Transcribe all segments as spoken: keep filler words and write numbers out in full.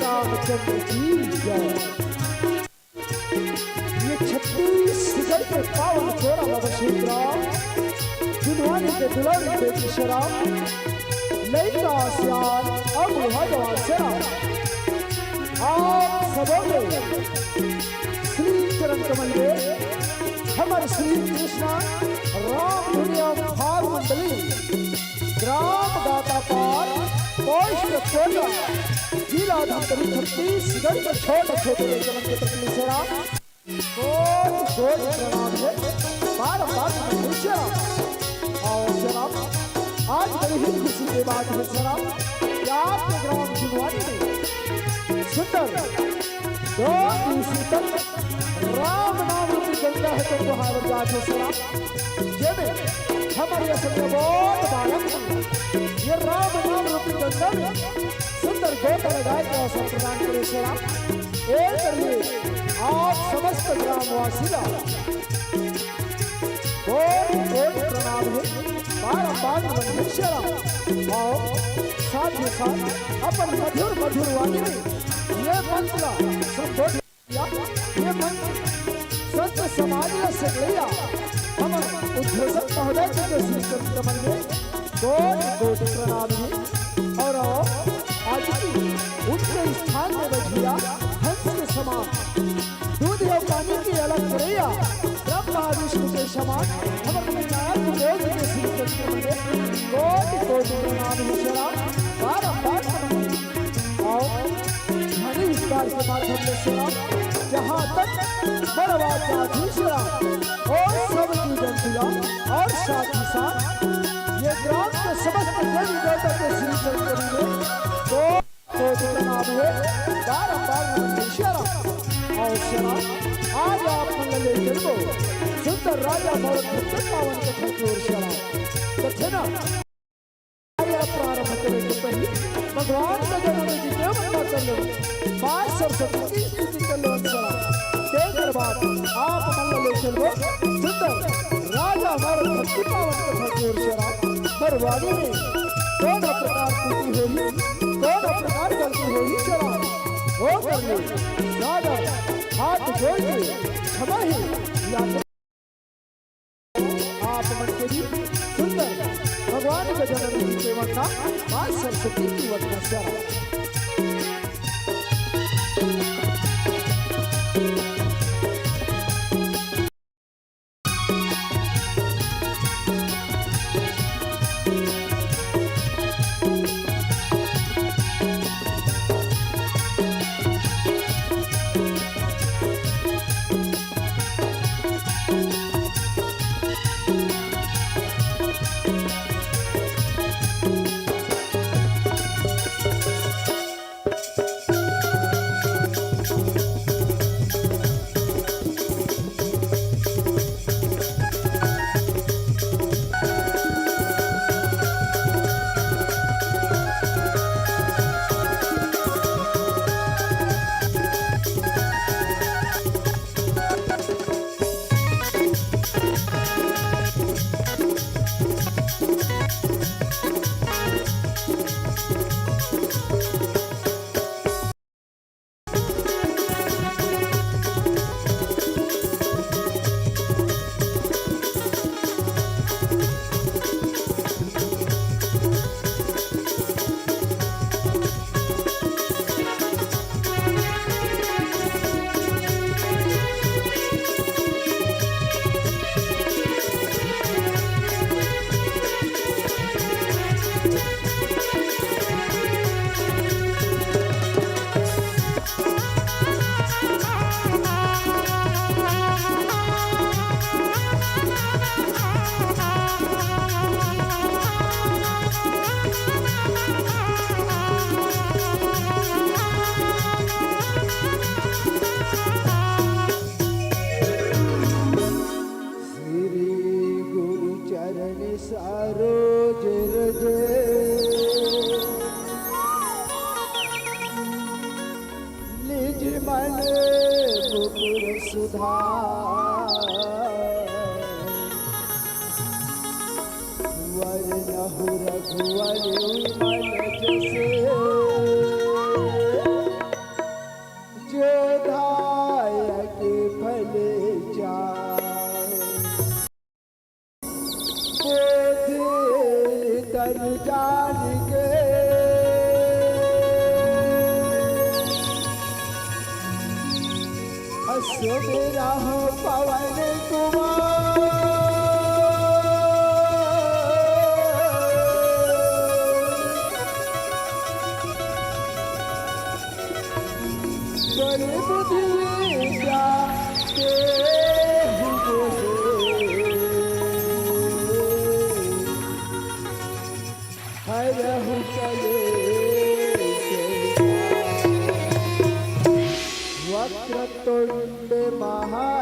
रामचंद्र की जय। ये छत्तीसगढ़ के पावन छोरा बाबा श्री राम, जुनवानी के दुलारी बेटी श्री राम, लइका सियान अउ बूढ़ा जवान श्री राम। आप सबो के श्री चरण कमल में हमर श्री कृष्णा राम धुनिया भाव मंडली, ग्राम दातापार, पोस्ट कोटा, जिला धमतरी, छत्तीसगढ़ के छोटे छोटे लइका मन के तरफ ले श्री राम कोटि कोटि प्रणाम हे, बारंबार नमन हे श्री राम। अउ श्री राम, आज बड़ी ही खुशी के बात हे श्री राम कि आपके ग्राम जुनवानी में सुंदर दो दिवसीय तक राम नाम रूपी गंगा हे तो बहावत जात हे श्री राम। जेमे हमर ये सब बहुत बालक मन ये राम नाम रूपी गंगा में सुंदर गोता लगाए के अवसर प्रदान करे श्री राम। ए करिए आप समस्त ग्रामवासी ला कोटि कोटि प्रणाम हे, बारंबार नमन हे श्री राम। अउ साथ ही साथ अपन मधुर मधुर वाणी में ये मंच ला संबोधित किया। ये मंच संत समाज ला सकलैया हमर उद्घोषक महोदय जी के श्री चरण कमल में कोटि कोटि प्रणाम हे। अउ आज की उच्च स्थान में बइठिया हंस के समान, दूध अउ पानी के अलग करइया ब्रह्मा विष्णु के समान हमर विनायक देव जी के श्री चरण कमल में कोटि कोटि प्रणाम हे श्री राम, बारंबार प्रणाम। अउ ध्वनि विस्तार के माध्यम ले श्री राम, जहाँ तक बड़वा जाति श्री राम, ओ सब जीव जंतु ला, अउ साथ ही साथ ये ग्राम के समस्त देवी देवता के श्री चरण कमल में कोटि कोटि प्रणाम हे, बारंबार नमन हे श्री राम। अउ श्री राम, आज आप मन ला ले चलबो सुंदर राजा भरत के पावन कथा के ओर श्री राम। तो थे ना, प्रारंभ करे के पहिली भगवान गजानन जी के वंदना कर लो, माँ सरस्वती की स्तुति कर लो। अंतरा तेकर बाद आप मन ला ले चलबो सुंदर राजा हमारे भक्ति पावन कथा के ओर श्री राम। बरवानी में कौन प्रकार त्रुटि होही, कौन प्रकार गलती होही श्री राम, वो कर ले राजा हाथ जोड़ के क्षमा ही याचना। आप मन के भी सुंदर भगवान गजानन जी के वंदना, माँ सरस्वती की वंदना श्री राम। श्री गुरु चरण सरोज रज, निज मन मुकुर सुधार। वर नहु रघुवर विमल जस, सुबेरा हो पवन कुमार, बड़ी बुद्धि विद्या देहु मोहे। हरहु कलेश वक्रतुंड महाकाय।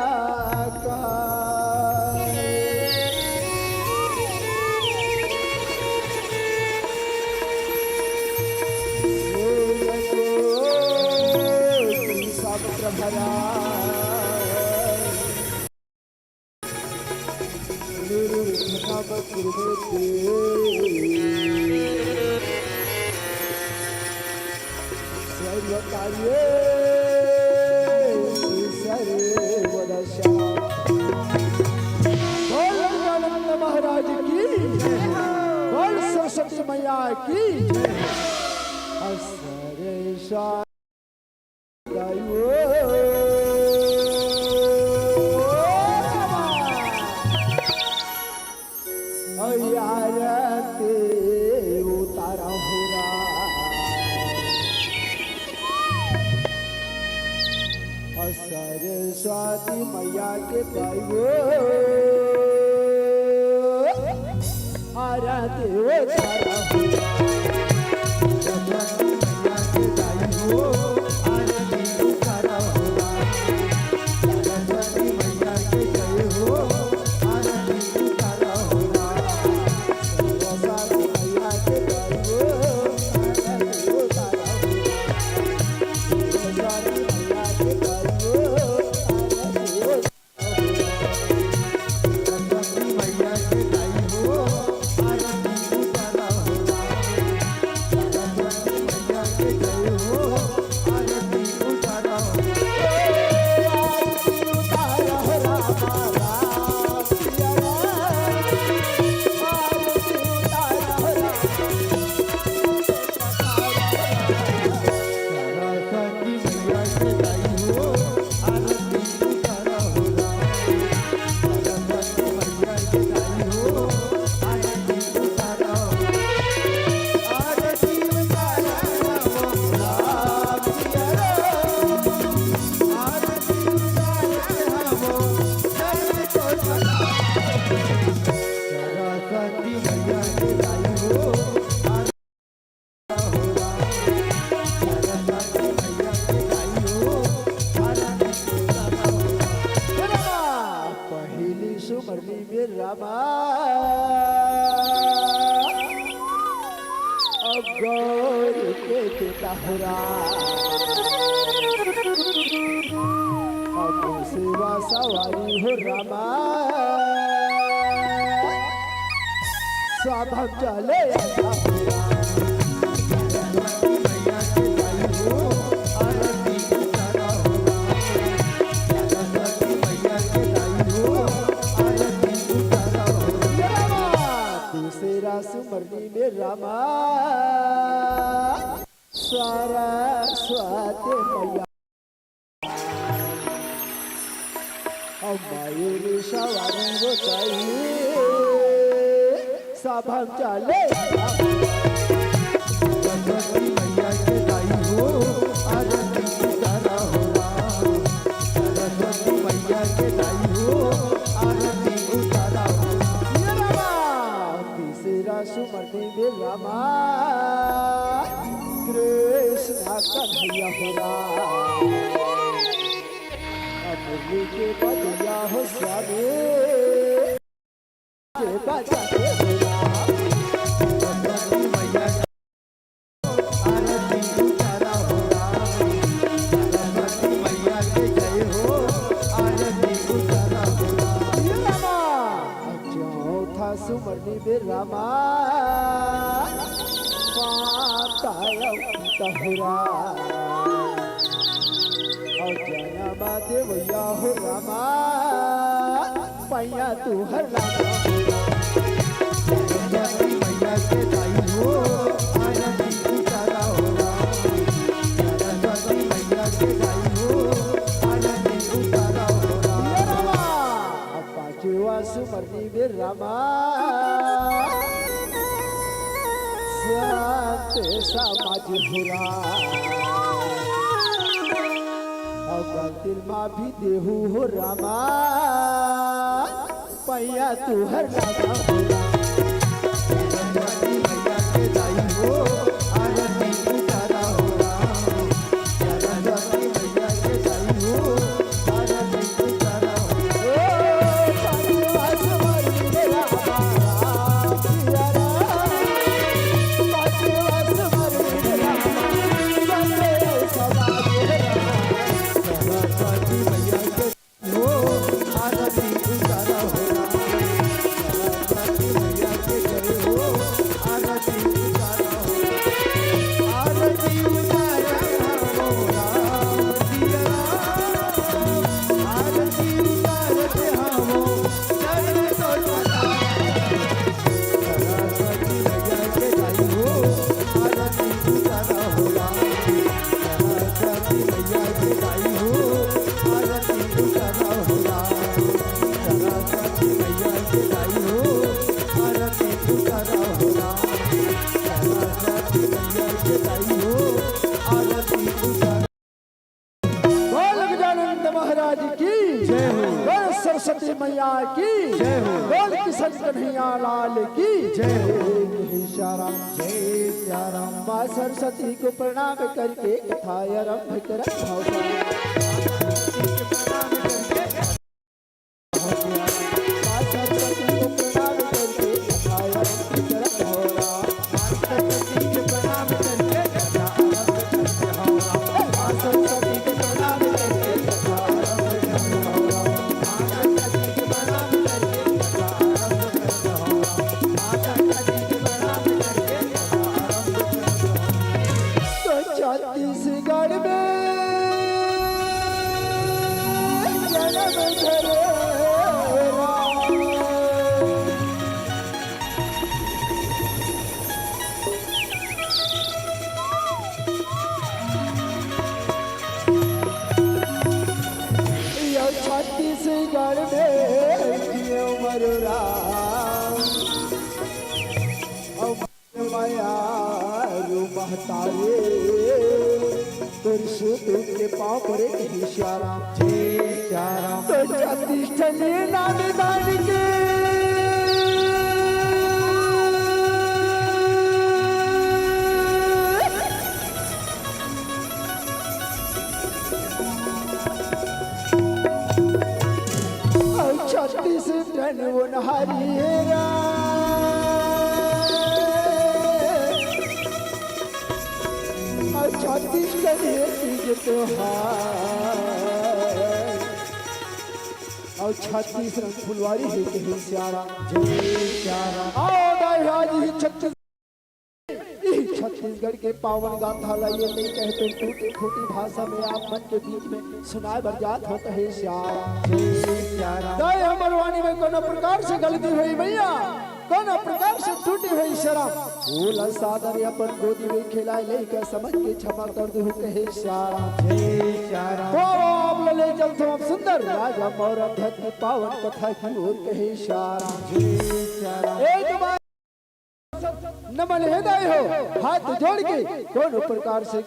सूर्यकोटि समप्रभा। निर्विघ्नं कुरु मे देव सर्वकार्येषु सर्वदा। बोल गजानंद महाराज की, बोल सरस्वती मैया की। असरे सा आरती उतारा हो राम। सरस्वती मैया के गाइयो। आरती उतारा हो राम। सरस्वती मैया के गाइयो। आरती उतारा हो राम। सरस्वती मैया के जय हो। आरती उतारा हो राम। सरस्वती मैया के गाइयो। आरती उतारा हो राम। सरस्वती मैया के गाइयो। आरती उतारा सरस्वती मैया के गाई हो, आरती उतारा हो राम। सरस्वती मैया के गाई हो, आरती उतारा हो। आरती उतारा हो राम, आरती उतारा हो, जय तो सरस्वती मैया के गाई हो, पहिली सुमरनी में रामा, अब गौर के पिता हो राम, अब सेवा सवारी हो रामा। साधन चले। दूसरा सुमरनी में रामा, सरस्वती मैया। अब मायूरी सवारी वो चाहिए, सब हम चले। सरस्वती मैया के गाई हो, आरती उतारा हो राम। सरस्वती मैया के गाई हो, आरती उतारा हो राम। ये रामा, तीसरा सुमरती में रामा, कृष्णा कन्हैया हो राम। अब मुरली के बजैया हो श्यामी, के बजा के हो राम। सरस्वती मैया के आरती उतारा हो राम। सरस्वती मैया के जय हो, आरती उतारा हो राम। ये रामा, चौथा सुमरनी में रामा, माता अवतारा। अउ जनम देवैया हो रामा, पैया तुहर लागा। सरस्वती मैया के गाई हो, आरती उतारा हो राम। सरस्वती मैया के गाई हो, रामा, शांत समाज हो राम, अउ गलती माफी देहू हो रामा, पैया तुहर लगा हो राम। सरस्वती मैया के दाई हो, आरती उतारा हो राम। सरस्वती मैया के दाई हो, आरती उतारा हो। ओ, पाँचवा सवारी मेरा बाबा, जिया राम। पाँचवा सवारी मेरा बाबा, जिया रे सवारी मेरा बाबा। सरस्वती मैया के हो, आरती उतारा हो राम। सरस्वती मैया के जय हो, आरती उतारा हो। आरती उतारा हो राम, जिया राम। आरती उतारत हावो, चरण तो पखारो। सरस्वती मैया के दाई हो, आरती उतारा हो राम। सरस्वती मैया के दाई हो, आरती उतारा हो राम। सरस्वती मैया के दाई हो, आरती उतारा हो राम। सरस्वती मैया के दाई हो, आरती उतारा। बोल गजानंद महाराज की जय हो। बोल सरस्वती मैया की जय हो। बोल किशन कन्हैया लाल की जय हो। जय श्याम राम, जय श्याम राम। माँ सरस्वती को प्रणाम करके कथा आरंभ करत हौं। माँ सरस्वती को प्रणाम करके कथा आरंभ करत हौं। तो छत्तीसगढ़ में जन्म धरे राम। यो छत्तीसगढ़ में जियो मरो राम। अब मयारू महतारी, तोर सुतुम के पाँव परे कहे श्याम राम। जय श्याम राम। तो छत्तीस ठन ये नाम दान के। अउ छत्तीस ठन ओनहारी हे राम। अउ छत्तीस ठन ये तीज त्योहार। अउ छत्तीस रंग फुलवारी हे कहे श्याम राम। जय श्याम राम। आओ दाई आज ही छत्तीस इही छत्तीसगढ़ के पावन गाथा ला ये नइ कहते टूटी फूटी भाषा में आप मन के बीच में सुनाए बर जात हौं कहे श्याम राम। जय श्याम राम। दाई हमर वाणी में कोनो प्रकार से गलती होई मैया, कोनो प्रकार से टूटी होई श्याम राम, ओला सादर अपन गोदी में खेलाए लइका समझ के क्षमा कर दुहू कहे श्याम राम। जय श्याम राम। वाह, वाह, आप ला ले चलथों अब सुंदर राजा मौरा धरती पावन कथा की ओर कहे श्याम राम। जय श्याम राम। एक बार नमन हे दाई हो, हाथ जोड़ के कोनो प्रकार से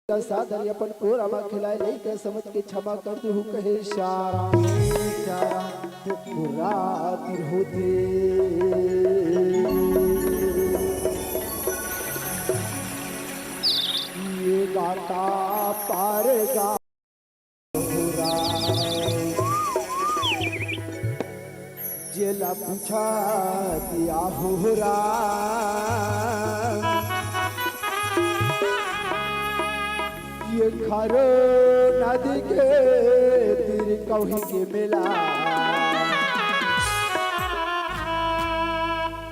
सादर अपन कोरा मा खिलाए लइका समझ के क्षमा कर दुहू कहे श्याम राम। श्याम राम। रात होथे ये गाता पार गा जेला पूछा दिया हो राम, ये खारो नदी के तीर कहीं के मेला।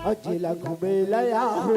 अ जेला घूमे लया हो।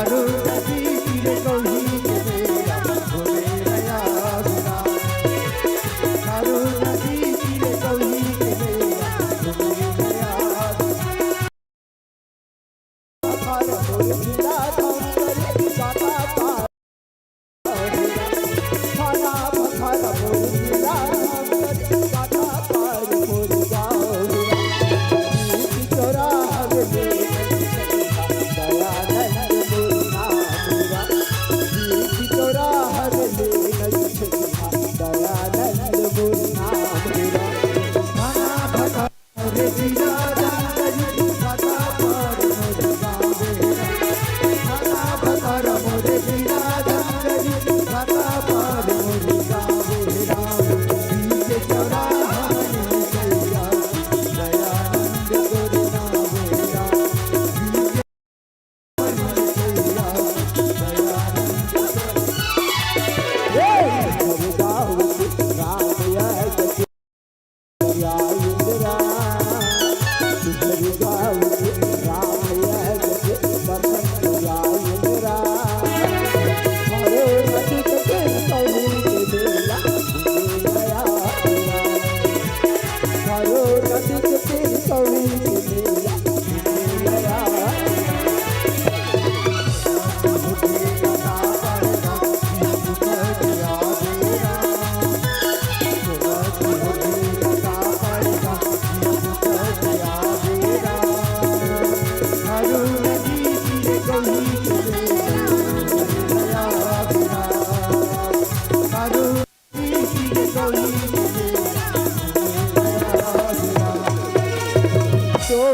तो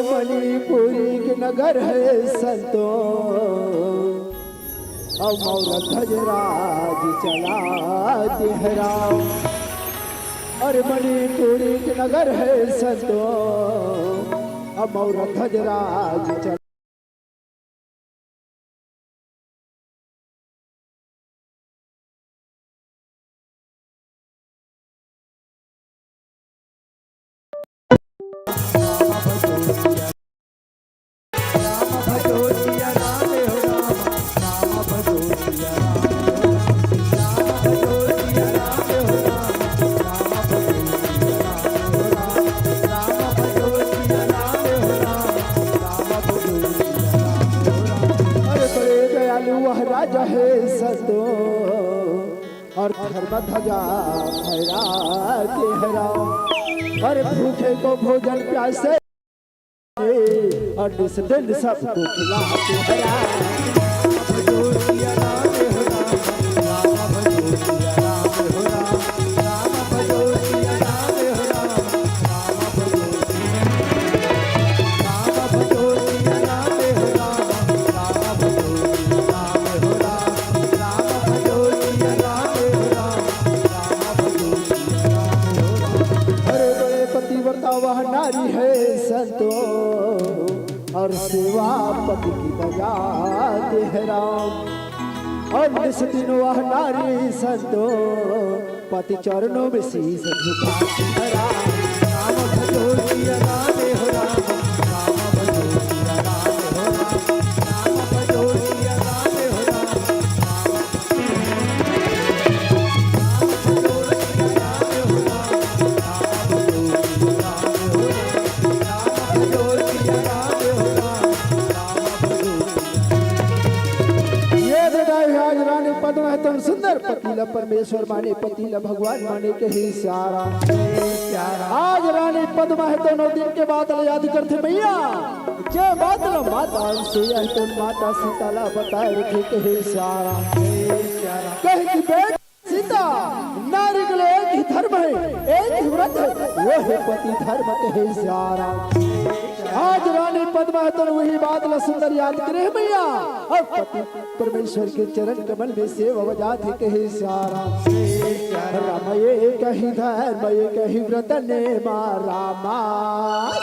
मणिपुरी के नगर हे संतो, अउ मौर ध्वज राज चलात हे राम। अरे मणिपुरी के नगर हे संतो, अउ मौर ध्वज राज चला अरे बड़े दयालु वह राजा हे संतो, अउ धर्म ध्वजा फहरात हे राम। अरे भूखे को भोजन, प्यासे, अउ निस दिन सबको खिलात हे राम। अरे बड़े पतिव्रता वह नारी हे संतो, अउ सेवा पति की बजात हे राम। अउ निस दिन वह नारी संतो, पति चरणों में शीश झुकात हे राम। ये देखा हे, आज रानी पद्मा हे तो सुंदर पति ला परमेश्वर माने, पति ला भगवान माने के हे सियाराम। आज रानी पद्मा हे तो नौ दिन के बात ला याद करथे मैया, जे बात ला माता अनसुईया हे तो माता सीता ला बताए रखे के हे सियाराम। कहे कि बेटा सीता, नारी के लिए एक ही धर्म हे, एक ही व्रत हे, वो हे पति धर्म के हे सियाराम। आज रानी पद्मा हे तो वही बात ला सुंदर याद करे हे मैया। अउ पति परमेश्वर के चरण कमल में सेवा बजात हे के हे सियाराम। राम एक ही धर्म एक ही व्रत नेमा रामा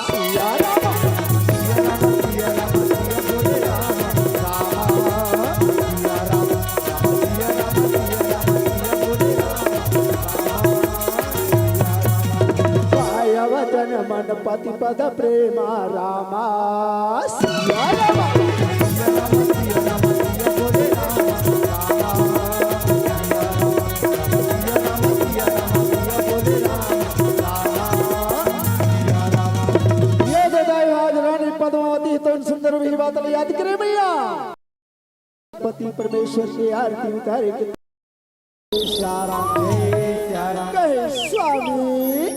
सियाराम। पाय वचन मन पति पद प्रेमा रामा सियाराम। पति परमेश्वर के आरती उतारे के। सियाराम। कहे स्वामी,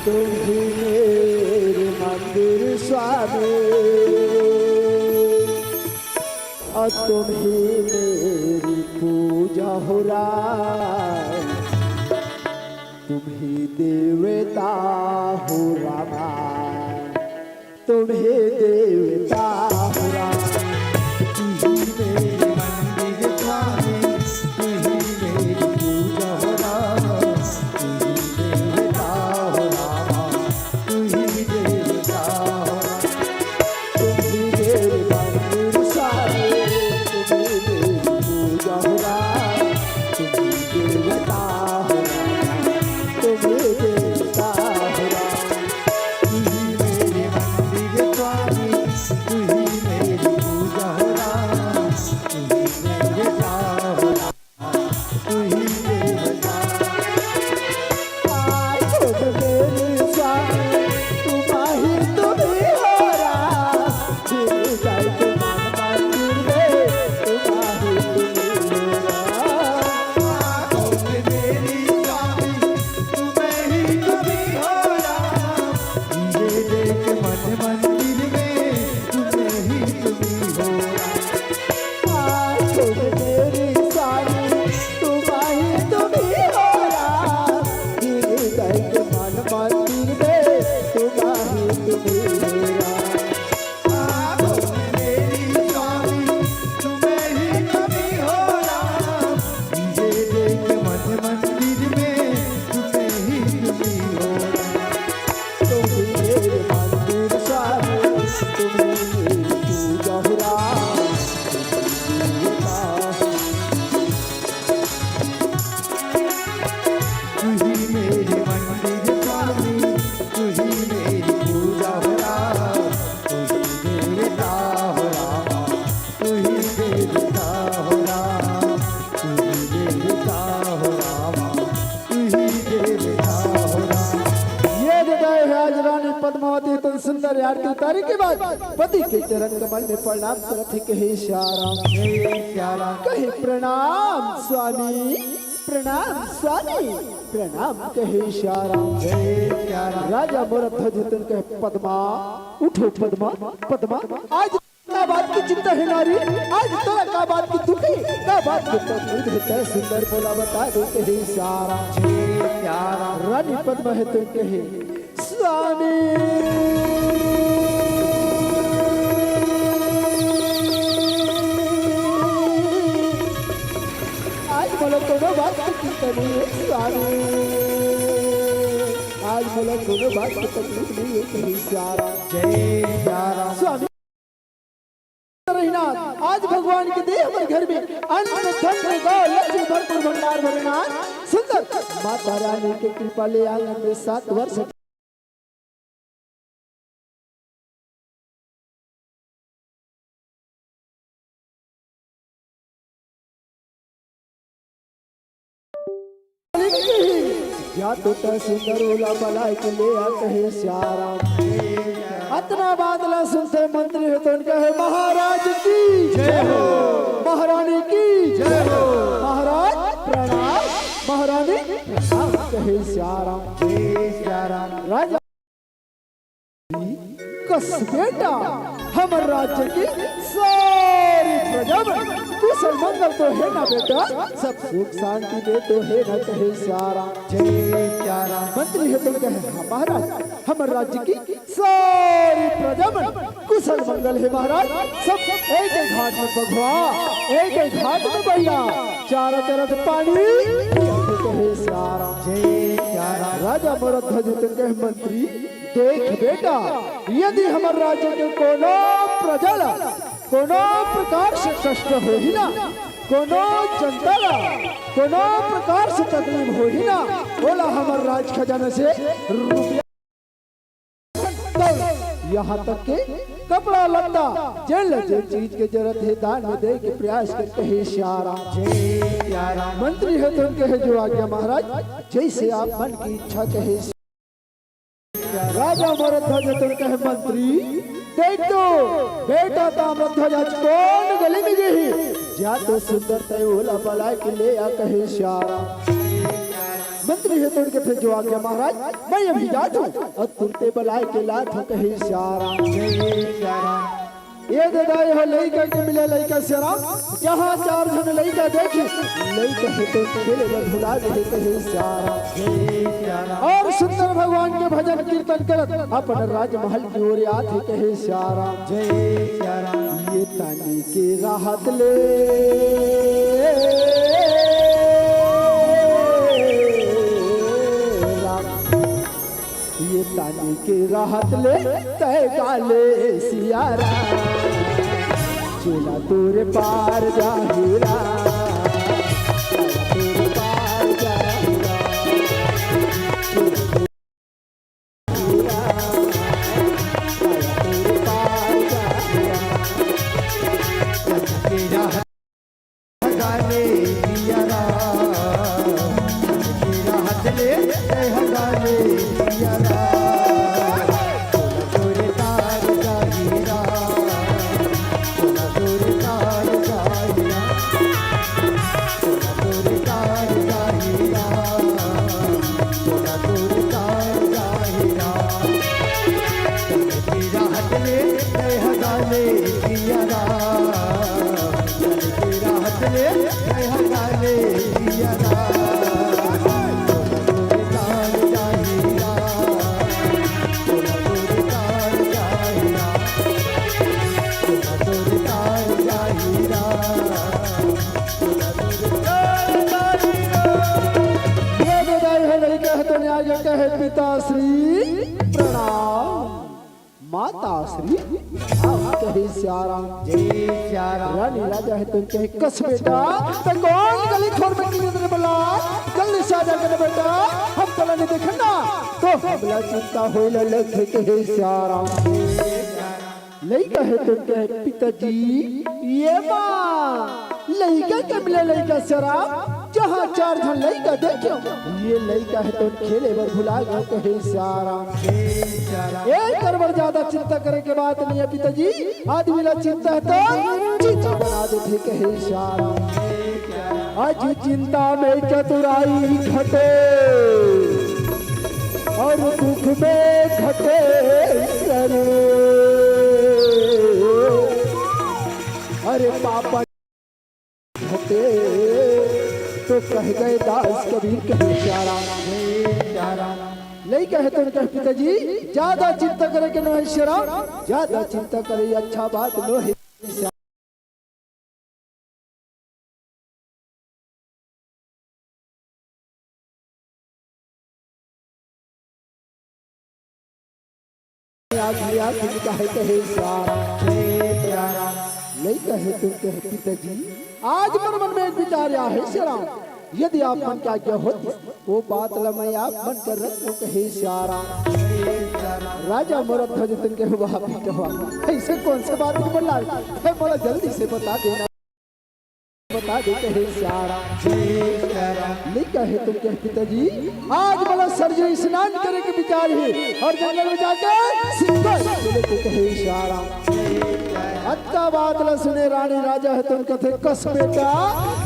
तुम ही मेरे मंदिर स्वामी, और तुम ही मेरी पूजा हो राम, तुम ही देवता हो रामा, तुम ही देवता हो राम। तू ही मेरे मंदिर स्वामी, तू ही मेरी पूजा हो राम, तू ही देवता हो राम, तू ही देवता हो राम। तुम ही मेरे मंदिर स्वामी, तुम ही मेरी पूजा हो राम, तुम ही देवता हो राम, तुम ही देवता हो राम। तू ही मेरे मंदिर स्वामी, तू ही मेरी पूजा हो राम, तू ही देवता हो राम, तू ही देवता। आज तुम मेरे स्वामी, तुम ही तुम ही हो राम। दिल जाए तो मन मंदिर में, तुम ही तुम ही हो राम। आज तुम मेरे स्वामी, तुम ही तुम ही हो राम। ये देख मन मंदिर में, तुम ही तुम ही हो राम। आज तुम मेरी सारी, तुम ही तुम ही हो राम। हृदय के मन मंदिर में, तुम ही तुम ही हो राम। आज तुम मेरी सारी, तुम ही तुम ही हो राम। ये देख मन मंदिर में, तुम ही तुम ही हो राम। तुम ही मेरे मंदिर स्वामी, तुम ही मेरी पूजा हो राम, तुम ही मेरी पूजा हो। तू ही मेरे मंदिर स्वामी, तू ही मेरी पूजा हो राम, तू ही देवता हो राम, तू ही देवता हो राम, तू ही देवता हो राम, तू ही देवता हो राम। ये जगाए है आज रानी पद्मावती, तुम सुंदर आरती उतारे के बाद पति के चरण कमल में प्रणाम करत हे, कहे सियाराम। जय सियाराम। कहे प्रणाम स्वामी, प्रणाम स्वामी, प्रणाम कहे सियाराम। जय सियाराम। राजा मोर ध्वज तुम कहे पद्मा, उठो पद्मा, पद्मा। आज का बात की चिंता है नारी, आज तोला का बात की दुखी, का बात की तकलीफ है, तय सुंदर बोला बता दे कहे सियाराम। जय सियाराम। रानी पद्मा है तुम कहे स्वामी। आज मोला कोनो बात की चिंता नहीं है स्वामी, आज मोला कोनो बात की तकलीफ नहीं है कहे सियाराम। जय सियाराम। स्वामी रहिनाथ, आज भगवान के देह हमर घर में अन्न धन गौ लक्ष्मी भरपूर भंडार भरनाथ सुंदर माता रानी के कृपा ले आंगन में सात वर्ष जा तो तय सुंदर ओला बलाय के ले आ कहे सियाराम। अतना बात ला सुनते मंत्री हे तो उनका है महाराज की जय हो, महारानी की जय हो, महाराज प्रणाम, महारानी प्रणाम कहे सियाराम। जय सियाराम। राजा कस बेटा, हमर राज्य के सारी प्रजा मन कुशल मंगल तो हे ना बेटा, सब सुख शांति में तो हे ना कहे सियाराम। जय सियाराम। मंत्री हे तो कहे, हाँ महाराज, हमर राज्य की सारी प्रजा मन कुशल मंगल हे महाराज, सब एक एक घाट में बघवा, एक एक घाट में बइला, चारों तरफ पानी कहे सियाराम। जय सियाराम। राजा मोर ध्वज तुम कहे मंत्री, देख बेटा, यदि हमर राज्य के कोनो प्रजा ला कोनो प्रकार से कष्ट होही ना, कोनो जनता ला कोनो प्रकार से तकलीफ होही ना, ओला हमर राज खजाना से रुपया यहाँ तक के कपड़ा लत्ता, जेन ला जेन चीज के जरूरत हे, दान में दे के प्रयास करते हे सियाराम। जय सियाराम। मंत्री हे तुम कहे जो आज्ञा महाराज, जैसे आप मन की इच्छा कहे। राजा मोर ध्वज तुम कहे मंत्री, देख तो, बेटा ताम्रध्वज आज कोन गली में गे हे? जा तो सुंदर तैं ओला बलाय के ले आ कहे सियाराम। मंत्री हे तोर के फेर जो आज्ञा महाराज, मैं अभी जात हूँ, अउ तुरते बलाय के लात हूँ कहे सियाराम। ये दे दाई हो लइका के मिले लइका सियाराम, जहाँ चार झन लइका देखिस, लइका हे तो खेले बर भुला गे हे कहे सियाराम। अउ सुंदर भगवान के भजन कीर्तन करत अपन राजमहल की ओर आत हे कहे सियाराम। जय सियाराम। ये तानी के राहत ले राम, ये तानी के राहत ले तैं गा ले सियाराम। चोला तोर पार जाही राम, चोला तोर पार जाही राम। ये दे दाई हो लइका हे तो न्याय कहे पिता श्री प्रणाम, माता श्री प्रणाम कहे सियाराम। जय सियाराम। रानी राजा हे तो कहे कस बेटा, तैं कोन गली खोर में किले रे बलाय, जल्दी से आ जा कर बेटा, हम तोला नइ देखन ना तो हमला चिंता होय ला लगथे कहे सियाराम। लइका हे तो कहे पिताजी, ये माँ, लइका के मिले लइका सियाराम, जहाँ चार झन लइका देखेंव, ये लइका हे तो खेले बर भुला गेंव कहे सियाराम। एक कर बर ज्यादा चिंता करे के बात नइ हे पिताजी, आदमी ला चिंता हे तो चिंता बना देथे कहे सियाराम। अजी चिंता में चतुराई घटे, अउ दुख में घटे करे। अरे पापा घटे तो कहे दास कबीर कहे सियाराम। लइका हे तो कहे पिताजी, ज्यादा चिंता करे के नोहे सियाराम, ज्यादा चिंता करे अच्छा बात नोहे। आज ले आज निकाहे कहे सियाराम। लइका हे तो कहे पिताजी, आज मोर मन में एक विचार आय हे सियाराम, यदि आप मन के आज्ञा होतिस, ओ बात ला मैं आप मन कर रखहूँ कहे सियाराम। राजा मोर ध्वज तन के हुआ पिटवा, अइसे कोन से बात के बोला हे, मोला जल्दी से बता देना, बता दे कहे सियाराम। लइका हे तो कहे पिताजी, आज मोला सरजू स्नान करे के विचार हे अउ जंगल में जाके सिंदूर लेके कहे सियाराम। अतका बात ला सुने रानी राजा हे तो कथे कस बेटा,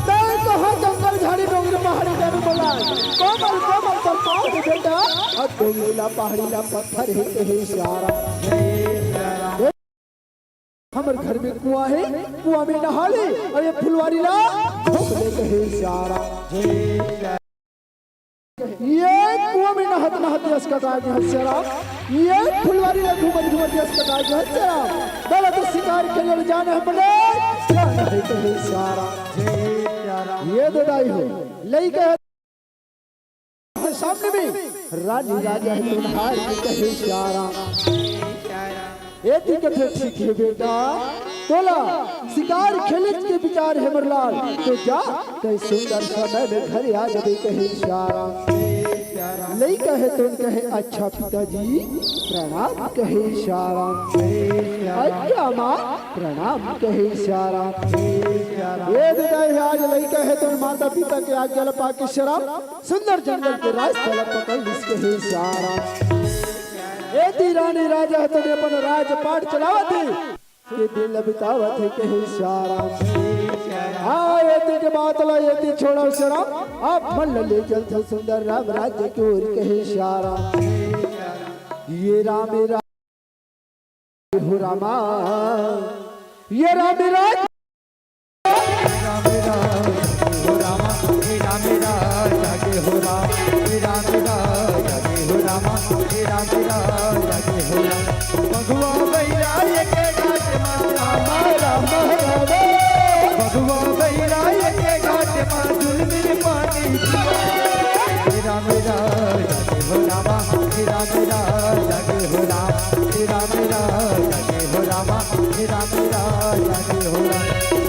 तैं कहाँ जंगल झाड़ी डोंगरी पहाड़ी जाबे बलाय, कोमल कोमल तोर पाँव हे बेटा, अउ डोंगरी ला पहाड़ी ला पत्थर हे कहे सियाराम। हमर घर में कुआँ हे, कुआँ में नहा ले, अउ ये फुलवारी ला धोक ले कहे सियाराम। ये कुआँ में नहात नहात यस कटाय गे हे सियाराम, ये फुलवारी ला घूमत घूमत यस कटाय गे हे सियाराम। बोला तो शिकार खेले जाना हे बड़े, जाना हे कहे सियाराम। ये दे दाई हो, लइका हे सामने में रानी राजा हे तो हार के कहे सियाराम। एती कथे ठीक हे बेटा, तोला शिकार खेले के विचार हे मोर लाल, तो जा, तैं सुंदर समय में घर आ जाबे कहे सियाराम। लइका हे तो कहे अच्छा पिताजी प्रणाम कहे सियाराम। अच्छा माँ प्रणाम कहे सियाराम। ये दे दाई आज लइका हे तो माता पिता के आज्ञा ला पाके सियाराम सुंदर जंगल के रास्ता ला पकड़ लिस कहे सियाराम। एती रानी राजा ह तो अपन राजपाट चलावत हे, के दिन ल बितावत हे कहे सियाराम। हाँ, एती के बात ला एती छोड़व सियाराम, आप मन ल ले चलथव सुंदर राम राज्य के ओर कहे सियाराम। ये राम, ये राम, हो रामा, ये राम, ये राम। राम राम हो रामा, हे राम राम जागे हो राम, हे राम राम जागे हो रामा, हे राम राम जागे हो राम। भगवा बहिरा एके घाट मा रामा, रामा, रामा। भगवा बहिरा एके घाट मा झुलमिल पानी पिया। हे राम राम जागे हो रामा, हे राम राम जागे हो राम, हे राम राम जागे हो रामा, हे राम राम जागे हो राम।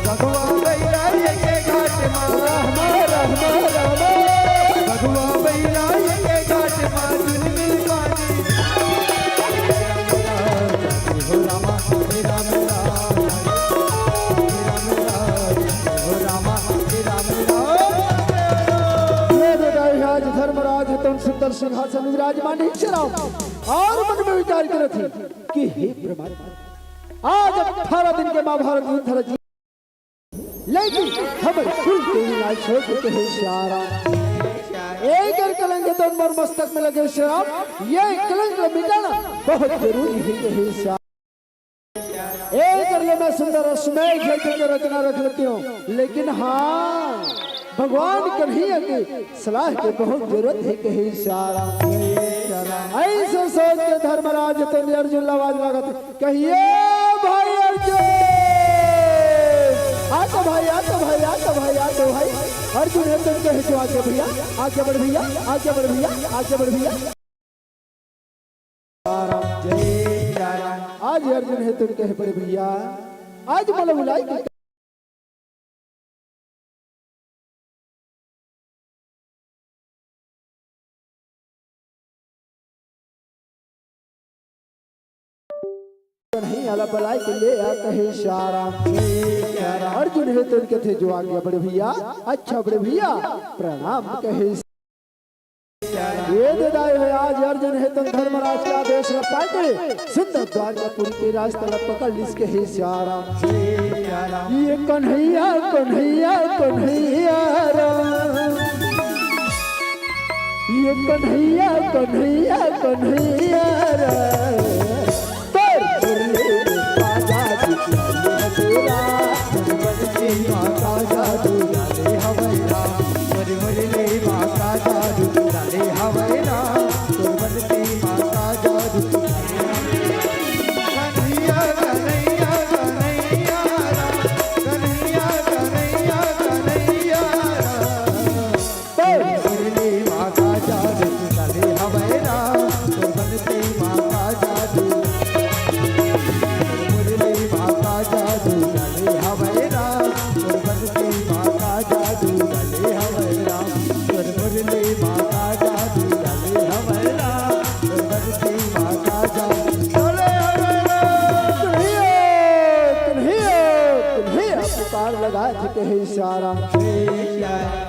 भगवा बहिरा एके घाट मा रामा, रामा, रामा। भगवा बहिरा एके घाट मा झुलमिल पानी। हे राम राम जागे हो रामा, हे राम राम जागे हो रामा, हे राम राम जागे हो रामा, हे राम राम। ये देखा है आज धर्मराज ह तो सुंदर सिंहासन विराजमान हे सियाराम। अउ मन में विचार करत हे कि हे परमात्मा, आज अठारह दिन के महाभारत युद्ध रच, लेकिन हमर कुल के विनाश हो चुके हे सियाराम। एकर कलंक ह तो मोर मस्तक में लगे सियाराम, ये कलंक ला मिटाना बहुत जरूरी हे कहे सियाराम। एकर ले मैं सुंदर अश्वमेघ यज्ञ के रचना रख लेती हूँ, लेकिन हाँ, भगवान कन्हैया के सलाह के बहुत जरूरत हे कहे सियाराम। अइसे सोच के धर्मराज ह तो अर्जुन ला आवाज लागत हे, कहिए भाई अर्जुन, आ तो भाई, आ तो भाई, आ तो भाई, आ तो भाई। अर्जुन ह तो कहे जो आगे भैया, आगे बढ़ भैया, आगे बढ़ भैया, आगे बढ़ भैया। जय सियाराम। आज अर्जुन ह तो कहे बड़े भैया, आज मोला बुलाए के कन्हैया ला बलाए के ले आ कहे सियाराम। अर्जुन ह तो कथे जो आगे बड़े भैया, अच्छा बड़े भैया, प्रणाम कहे। ये दे दाई हे आज अर्जुन ह तो धर्मराज के आदेश ला पाके सुंदर द्वारकापुरी के रास्ता ला पकड़ लिस कहे सियाराम। ये कन्हैया, कन्हैया, कन्हैया राम। ये कन्हैया, कन्हैया, कन्हैया राम। तोर मुरली में बाजा दू लाली हवेरा, तोर बंसी माँ का जादू डाले हवेरा, तोर मुरली माँ का जादू डाले हवेरा, तोर बंसी माँ का जादू। कन्हैया, कन्हैया, कन्हैया राम, कन्हैया, कन्हैया, कन्हैया राम। मुरली माँ का जादू डाले हवेरा, तोर बंसी माँ का जादू। मुरली माँ का जादू डाले हवेरा, तोर बंसी माँ का जादू डाले हवेरा। तोर मुरली माँ का जादू डाले हवेरा, तोर बंसी माँ का जादू डाले हवेरा। कन्हैया, कन्हैया, कन्हैया पुकार लगा थे कहे सियाराम।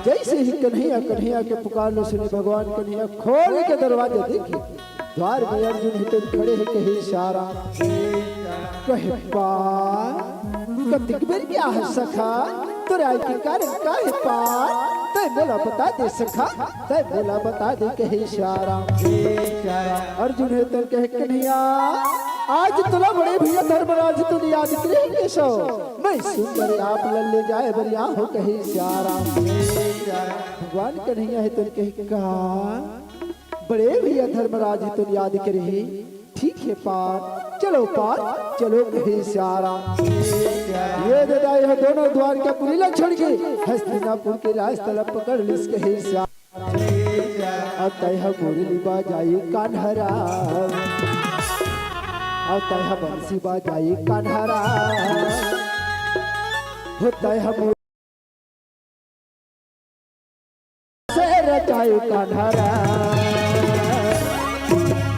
जैसे ही कन्हैया, कन्हैया के पुकार ला सुने भगवान कन्हैया खोल के दरवाजा देखे, द्वार में अर्जुन ह तो खड़े हे कहे सियाराम। कहे पार, कतिक बेर के आए हस सखा, तोर आए के कारण का हे पार, तैं मोला बता दे सखा, तैं मोला बता दे कहे सियाराम। अर्जुन ह तो कहे कन्हैया, आज तोला बड़े भैया धर्मराज ह तो याद करे हे केशव, मैं सुंदर आप ला ले जाए बर आए हों कहे सियाराम। भगवान कन्हैया ह तो कहे का बड़े भैया धर्मराज ह तो याद करे हे, ठीक हे पार, चलो पार, चलो कहे सियाराम। ये दे दाई ह दोनों द्वारकापुरी ला छोड़ के हस्तिनापुर के रास्ता ला पकड़ लिस कहे सियाराम। अब तैं ह मुरली बजाई कान्हा राम, अब तैं ह बंसी बजाई कान्हा राम, हो तैं ह मुरली से रचाई कान्हा राम।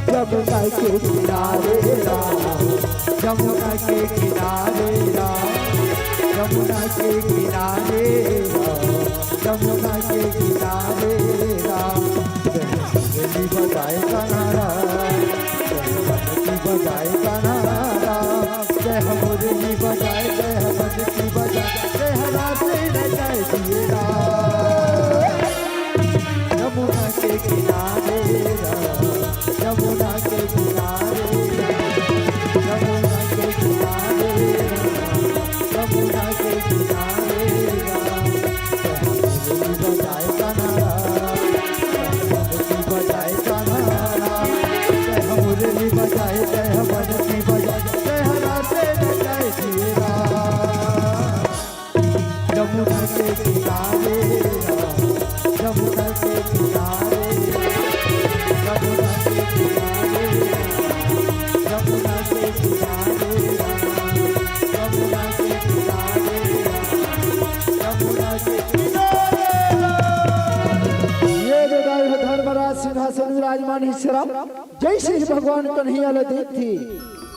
जमुना के किनारे राम, जमुना के किनारे राम, जमुना के किनारे राम, जमुना के किनारे राम। मुरली बजाए कान्हा राम, जय कान्हा राम, जय हो मुरली बजाए, जय हो बंसी बजाए, जय हो राधे न जय दिए राम। यमुना के किनारे राम, यमुना के किनारे राम, यमुना के किनारे राम, यमुना के किनारे राम। जय हो मुरली बजाए कान्हा राम, जय हो बंसी बजाए कान्हा राम, जय हो मुरली बजाए, जय हो बंसी बजाए, जय हो राधे न जय दिए राम। यमुना के किनारे राम, यमुना के किनारे, यमुना के किनारे राम, यमुना के किनारे राम, यमुना के किनारे राम, यमुना के किनारे राम। ये जो गाय है धर्मराज सिंहासन विराजमान है श्री राम। जैसे ही भगवान कन्हैया ला देखथे,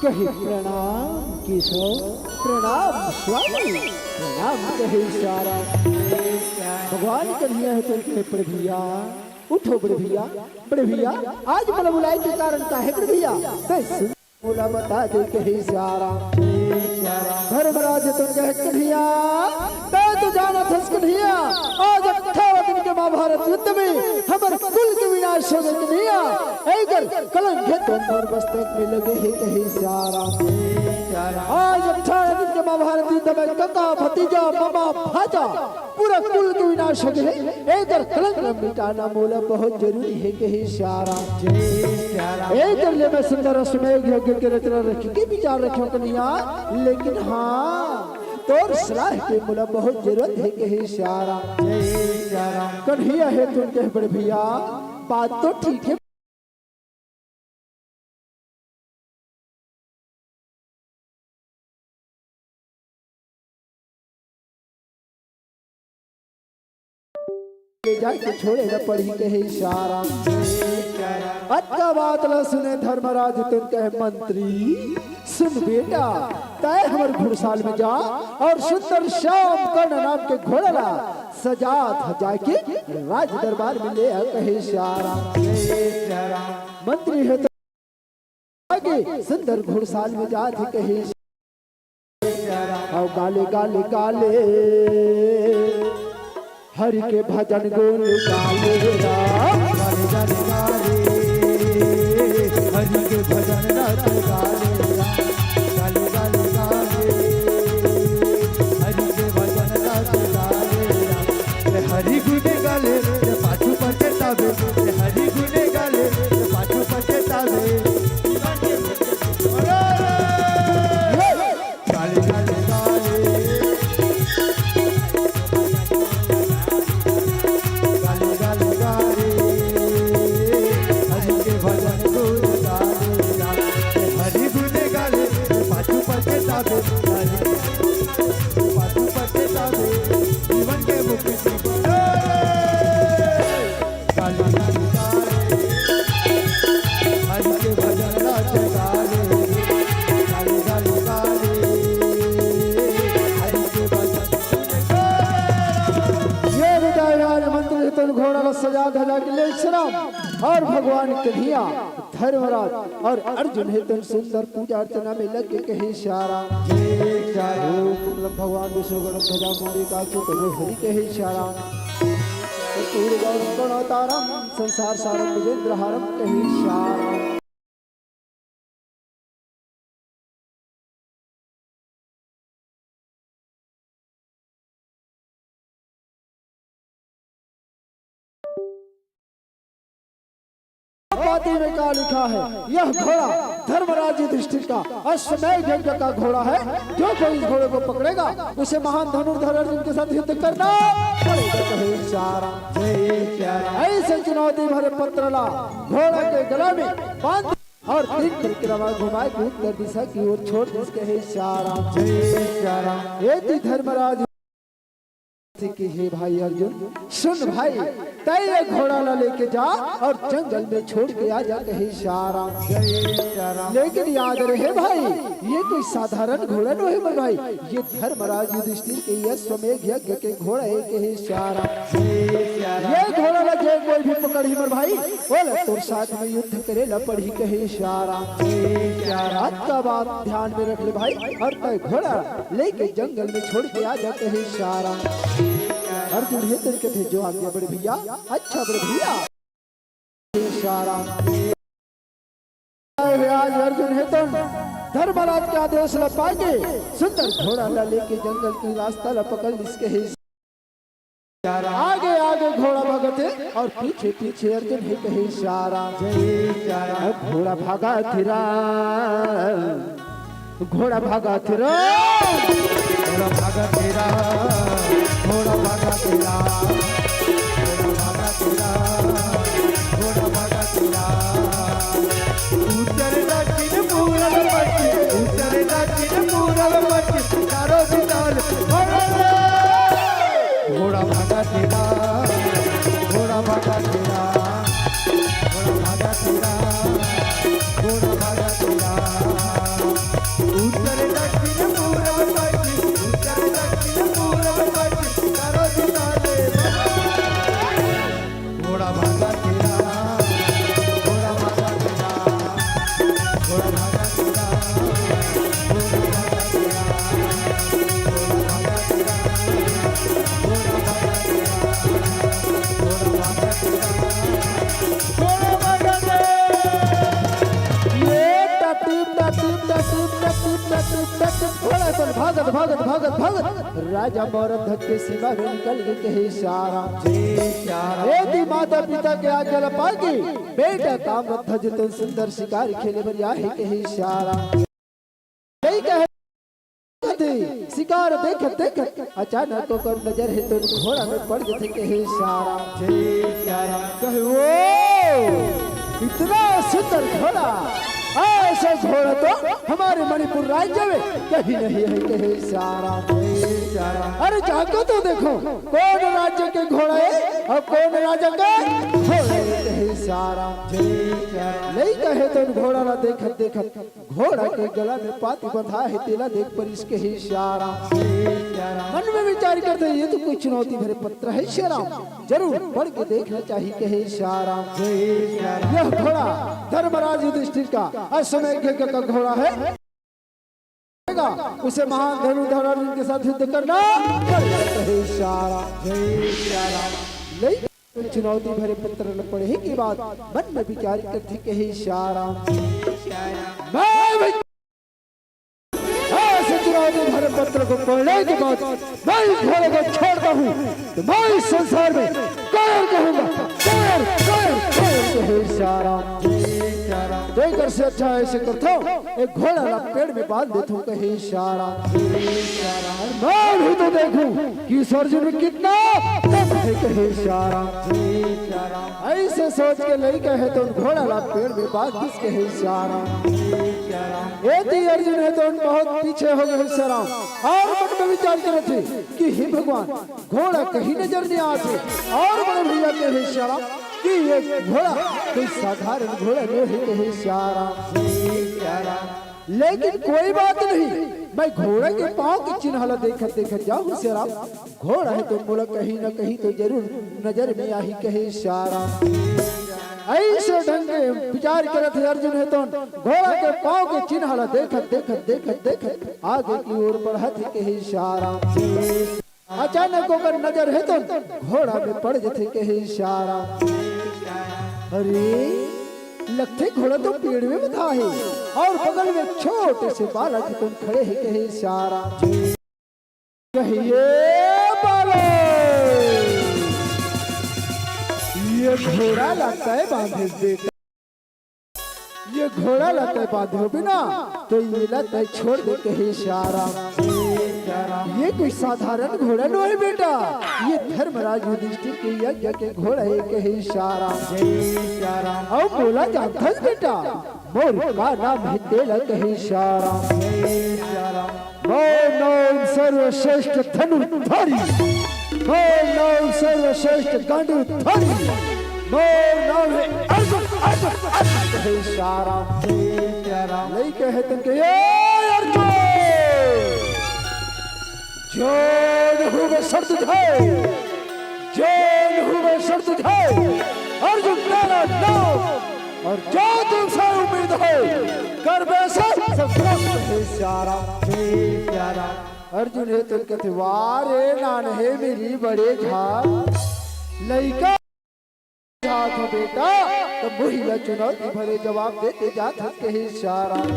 कहे, "प्रणाम केशव, प्रणाम स्वामी, प्रणाम," कहे इशारा। भगवान कन्हैया हे तेन कहे, "प्रभु भैया, उठो बड़े भैया, बड़े भैया, आज मोला बुलाए के कारण का हे बड़े भैया?" तैं सुन मोला बता दे, कहे इशारा। धर्मराज हे तेन कहे, "कन्हैया, तैं तो जानत हस कन्हैया, आज अठारह दिन के महाभारत युद्ध में हमर कुल के विनाश हो गे कन्हैया। एकर कलंक हे तेन मोर मस्तक में लगे हे," कहे इशारा। आज अठारह दिन के महाभारत युद्ध में कका, भतीजा, मामा, भांचा, पूरा कुल के विनाश हो गे हे। एकर कलंक ल मिटाना मोला बहुत जरूरी हे, कहे इशारा। एकर ले मैं सुंदर अश्वमेघ यज्ञ के रचना रखे के विचार रखे हों कन्हैया, लेकिन हाँ, तोर सलाह के मोला बहुत जरूरत हे, कहे इशारा। कन्हैया हे तेन कहे, "बड़े भैया, बात तो ठीक हे।" ले जाके छोड़े न पड़ही, कहे इशारा। अतका बात ल सुने धर्मराज तेन कहे, "मंत्री, सुन बेटा, तैं हमर घुड़साल में जा और सुंदर श्याम कर्ण नाम के घोड़ा ला सजा धजा के राज दरबार में ले आ," कहे इशारा। मंत्री हे तेन आगे सुंदर घुड़साल में जात हे कहे, "अउ गाले गाले गाले हरि के भजन गुन गाले राम।" गाले गाले गाले हरि के भजन रस गाले राम। गाले गाले गाले हरि के भजन रस गाले राम। हरि गुण गाले, पाछू पछतावे, हरि गुण गाले, पाछू पछतावे। गाले, गाले, गाले। गाले, गाले, गाले। हरि के भजन गुण गाले, हरि गुण गाले, पाछू पछतावे। हरि पाछू पछतावे, जीवन के मुक्ति बने। गाली गाली गाली, हरि के भजन रस गाले। गाली गाली गाली, हरि के भजन। ये विदाई राज मंत्री हे तेन घोड़ा ला सजा धजा के ले इशारा। अउ भगवान कन्हैया, धर्मराज अउ अर्जुन हे तेन सुंदर पूजा अर्चना में लग के कहे इशारा। जय इशारा। ओम भगवान विष्णु गणध्वजा मुंडी का के तनो हरि कहे इशारा। कूर गौर गणोतारम संसार सारम भुजेंद्र हारम कहे इशारा। पाती में का लिखा है? यह घोड़ा धर्मराज युधिष्ठिर का अश्वमेघ यज्ञ का घोड़ा है। जो कोई इस घोड़े को पकड़ेगा, उसे महान धनुर्धर अर्जुन के साथ युद्ध करना पड़ेगा। कहे इशारा। जय इशारा। ऐसे चुनौती भरे पत्र ला घोड़ा के गला में बांध और तीन परिक्रमा घुमाए के उत्तर दिशा की ओर छोड़ दिस। कहे इशारा। जय इशारा। ये थी धर्मराज कि हे भाई अर्जुन, सुन भाई, तैं ये घोड़ा ला लेके जा और जंगल में छोड़ के आ जा, कहे सियाराम। लेकिन याद रहे भाई, ये कोई साधारण घोड़ा नोहे मोर भाई, ये धर्मराज युधिष्ठिर के अश्वमेघ यज्ञ के घोड़ा हे, कहे सियाराम। ये घोड़ा ला जे कोई भी पकड़ही मोर भाई, ओला तोर साथ में युद्ध करे ला पड़ही, कहे सियाराम। अतका बात ध्यान में रख ले भाई, और तैं घोड़ा लेके जंगल में छोड़ के आ जा, कहे सियाराम। अर्जुन हे तोर कथे, जो आज्ञा बड़े भैया, अच्छा बड़े भैया। सियाराम। आज अर्जुन हे तोन धर्मराज के आदेश ला पाके सुंदर घोड़ा ला लेके जंगल के रास्ता ला पकड़ लिस, कहे सियाराम। आगे आगे घोड़ा भागत हे और पीछे पीछे अर्जुन हे, कहे सियाराम। घोड़ा भागत हे रा, घोड़ा भागत हे रा, घोड़ा भागत हे रा, घोड़ा भागत हे रा, घोड़ा भागत हे रा, घोड़ा भागत हे रा। उत्तर दक्षिण पूरब पश्चिम, उत्तर दक्षिण पूरब पश्चिम, चारों दिशा ले भगत। घोड़ा भागत हे रा, घोड़ा भागत हे रा, घोड़ा भागत हे रा, घोड़ा भागत हे रा। उत्तर दक्षिण पूरब पश्चिम, उत्तर दक्षिण पूरब पश्चिम, चारों दिशा ले भगत। घोड़ा भागत हे रा, घोड़ा भागत हे रा, घोड़ा भागत हे रा, घोड़ा भागत हे रा, घोड़ा भागत हे रा, घोड़ा भागत हे रा, घोड़ा भागत हे रा, घोड़ा भागत हे रा। ये टटिप, टटिप, टटिप, टटिप, टटिप, टटिप, घोड़ा सन भागत, भागत, भागत, भागत राजा मौरध के सीमा में निकल गे, कहे सियाराम। एती माता पिता के आज्ञा ला पाके बेटा ताम्रध्वज तो सुंदर शिकार खेले बर आए हे, कहे सियाराम। लइका हे शिकार देखत देखत अचानक ओकर नजर हे तो घोड़ा में पड़ जथे, कहे सियाराम। कहे, "ओ, इतना सुंदर घोड़ा, ऐसा घोड़ा तो हमारे मणिपुर राज्य में कहीं नहीं है," कहे सियाराम। अरे जाके तो देखो, कौन राज्य के घोड़ा हे और कौन राजा के घोड़ा हे, कहे सियाराम। लइका हे तो घोड़ा ला देखत देखत घोड़ा के गला में पाती बंधा हे, तेला देख परिस, कहे सियाराम। मन में विचार करथे, ये तो कोई चुनौती भरे पत्र हे सियाराम, जरूर पढ़ के देखना चाहिए, कहे सियाराम। यह घोड़ा धर्मराज युधिष्ठिर का अश्वमेघ यज्ञ का घोड़ा हे, उसे महान धनुर्धर अर्जुन के साथ युद्ध करना पड़ेगा, कहे सियाराम। लेकिन चुनौती भरे पत्र ल पढ़े के बाद मन में विचार करथे, कहे सियाराम। मैं भी ऐसे चुनौती भरे पत्र को पढ़ने के बाद मैं इस घोड़े को छोड़ता हूँ तो मैं इस संसार में कायर कहूंगा, कायर, कायर, कायर, कहे सियाराम। तो एकर से अच्छा ऐसे करता हूँ, एक घोड़ा ला पेड़ में बांध देता हूँ, कहे सियाराम। मैं भी तो देखूं कि इस अर्जुन में कितना दम है, कहे सियाराम। ऐसे सोच के लइका हे तो घोड़ा ला पेड़ में बांध दिस, कहे सियाराम। एती अर्जुन हे तो बहुत पीछे हो गे सियाराम। और मन में विचार करत हे कि हे भगवान, घोड़ा कहीं नजर नहीं आत हे। और बड़े भैया कहे सियाराम कि ये घोड़ा कोई साधारण घोड़ा नोहे, कहे सियाराम। लेकिन कोई बात नहीं, मैं घोड़ा के पाँव के चिन्ह ला देखत देखत जाहूँ सियाराम। घोड़ा हे तो मोला कहीं ना कहीं तो जरूर नजर में आही, कहे सियाराम। ऐसे ढंग के विचार करत हे अर्जुन हे तो घोड़ा के पाँव के चिन्ह ला देखत देखत देखत देखत आगे की ओर बढ़त हे, कहे सियाराम। अचानक ओकर नजर हे तो घोड़ा में पड़ जथे, कहे सियाराम। अरे, लगथे घोड़ा तो पेड़ में बंधा हे और बगल में छोटे से बालक हे तो खड़े हे, कहे सियाराम। कहे बालक, ये घोड़ा ला तैं बांधे बेटा, ये घोड़ा ला तैं बांधे बिना तो ये ला तैं छोड़ दे, कहे सियाराम। ये कोई साधारण घोड़ा नोहे बेटा, ये धर्मराज युधिष्ठिर के यज्ञ के घोड़ा हे, कहे सियाराम। अउ मोला जानथस बेटा, मोर का नाम हे तेला, कहे सियाराम। मोर नाम सर्वश्रेष्ठ धनुर्धारी, मोर नाम सर्वश्रेष्ठ गांडूधारी, मोर नाम है अर्जुन, अर्जुन, अर्जुन। हे सिया राम, हे सिया राम। लइका हे तेन के, ए अर्जुन, जो नहूँ मैं शर्त उठाए, जो नहूँ मैं शर्त उठाए, अर्जुन तेरा नाम, और जो तुमसे उम्मीद है, कर वैसा। सब हे सिया राम, हे सिया राम। अर्जुन हे तेन कथे, वाह रे नानहे मेरी बड़े झार, लइका जात हो बेटा, त मुही ला चुनौती भरे जवाब देते जात हस, कहे सिया राम।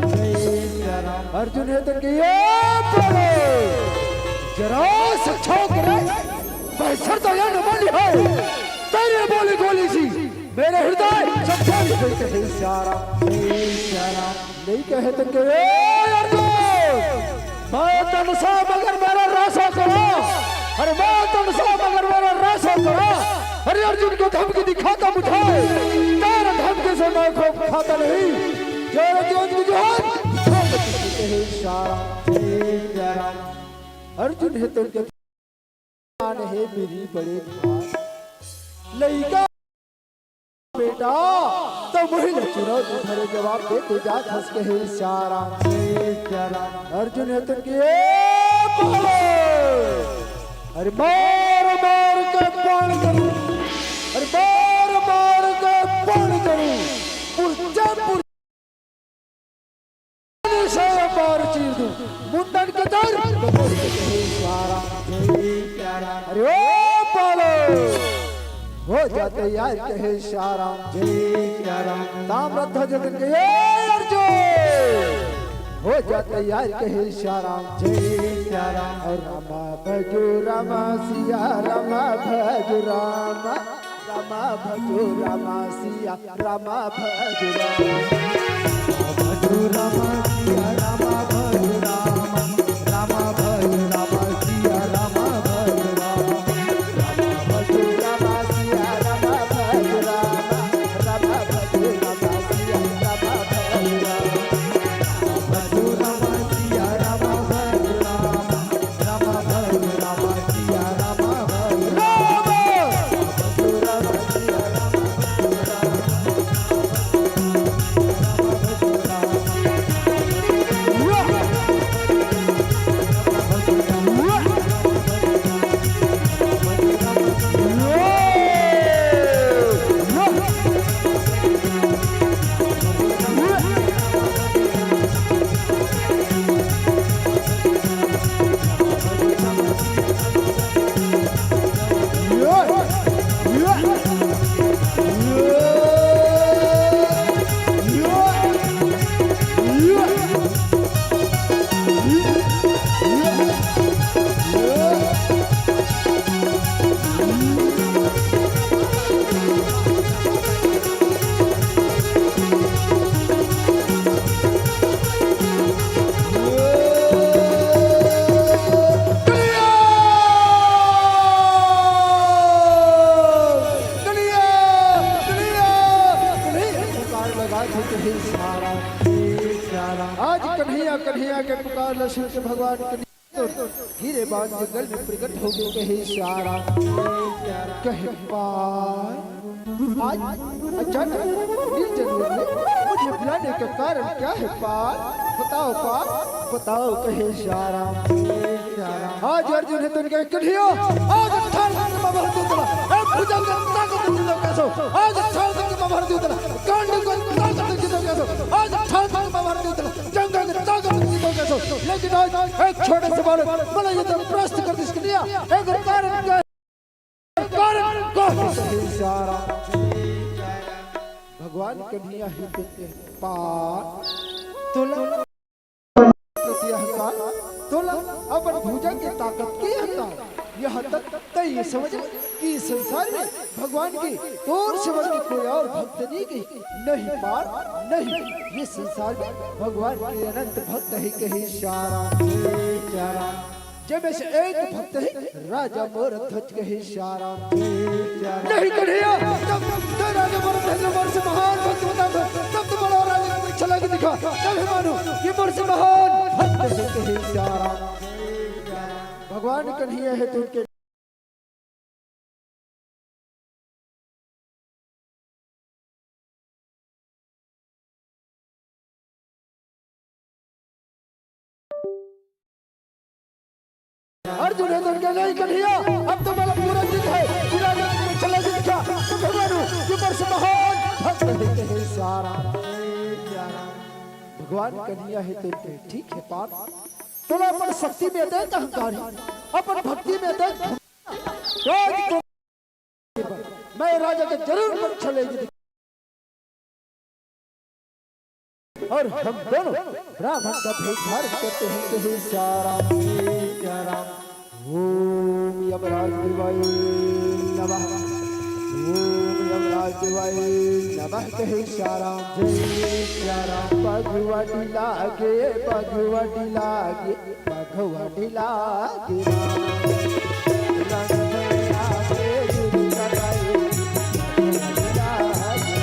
अर्जुन हे तेन के, ए बड़े, जरा सचाओ करे, बहसर तो यह न मानी है, तेरे बोली गोली सी, मेरे हृदय सब बोली गई, कहे सिया राम। लइका हे तेन के, ए अर्जुन, मैं तन सा मगर मेरा रासा करा। अरे मैं तन सा मगर मेरा रासा करा। अरे अर्जुन को धमकी दिखाता मुझे, तेरा धमकी से मैं खौफ खाता नहीं। जय अर्जुन की जोहार। हे सिया राम, हे सिया राम। अर्जुन हे तेन के, नानहे मेरी बड़े झार, लइका बेटा, त मुही ला चुनौती भरे जवाब देते जात हस, कहे सिया राम, हे सिया राम। अर्जुन हे तेन के, ए बालक, अरे मार मार के पान करूं, अरे मार मार के पान करूं, पुर्जा पुर्जा से बार चीर दूं, मुंडन कतर। अरे ओ बालक, हो जा तैयार, कहे सिया राम। जय सिया राम। ताम्रध्वज हे तेन के, ए अर्जुन, हो जा तैयार, कहे सिया राम। जय सिया राम। और रामा भजो रामा सिया रामा भजो रामा, रामा भजो रामा सिया रामा भजो रामा। भजो रामा सिया रामा भजो रामा, रामा भजो रामा सिया रामा भजो रामा। आज कन्हैया, कन्हैया के पुकार ल सुन के भगवान कन्हैया गिरे बांध जंगल में प्रकट हो गए, कहे सिया राम। कहे पार, आज अचानक इस जंगल में मुझे बुलाने का कारण क्या है पार? बताओ पार, बताओ, कहे सिया राम। आज अर्जुन हे तेन के, कन्हैया, आज ठार करके मैं भर दूं तेला, ए भुजंग ताकत दे दो कैसो, आज ठार करके मैं भर दूं तेला, गांडी को ताकत दे दो कैसो, आज ठार करके मैं भर दूं तेला, जंगल में ताकत दे दो कैसो। लेकिन आज एक छोटे से बालक मला ये तो प्रश्न कर दिस कन्हैया, एक कारण क्या है? कारण का है? भगवान कन्हैया हे तेन के, पार, तोला प्रति अहंकार, तोला अपन भुजा के ताकत के अहंकार। यहाँ तक तय ये समझ कि इस संसार में भगवान के तोर से बढ़ के कोई और भक्त नहीं गई, नहीं पार, नहीं। ये संसार में भगवान के अनंत भक्त है, कहे सिया राम, सिया राम। जब ऐसे एक भक्त है राजा मोर ध्वज, कहे सिया राम। नहीं कन्हैया, तब तो राजा मोर ध्वज मोर से महान भक्त बता दो, तब तो बड़ा राजा को छला के दिखा, तब हम मानो ये मोर से महान भक्त। हे, हे सियाराम। भगवान कन्हैया हे तुमके। अर्जुन हे तुमके नहीं कन्हैया, अब तो मेरा पूरा जिद है, पूरा जिद में चला जिद क्या, तो भगवान ऊपर से महान भक्त हे, हे सियाराम। भगवान कन्हैया हे तुमके, ठीक है पार्थ, तोला अपन शक्ति में दे अहंकारी, अपन भक्ति में दे। आज तो मैं राजा के जरूर परीक्षा लेगी। और हम दोनों ब्राह्मण का भेद धारण करते हैं, कहे सियाराम, सियाराम। ओम यमराज देवाय नमः। ओम यमराज देवाय नमः, कहे सियाराम, जय सियाराम। भगवती लागे, भगवती लागे। भगवती लागे राम। रंग में आके दुर्गा गाए। भगवती लागे।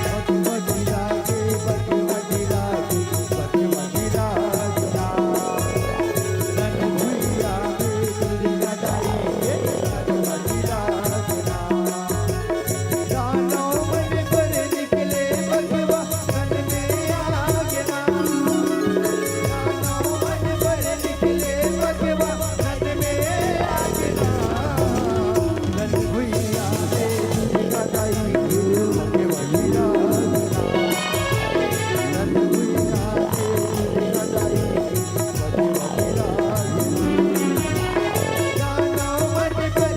भगवती लागे, भगवती लागे, भगवती लागे राम। रंग भुइया पे दुर्गा गाए। भगवती लागे राम। दानव मन पर निकले भगवा, वन में आगे ना। दानव मन पर निकले भगवा, वन में आगे ना। वन भुइया पे दुर्गा दाई, भगवती राजना। वन भुइया पे दुर्गा दाई, भगवती राजना। दानव मन पर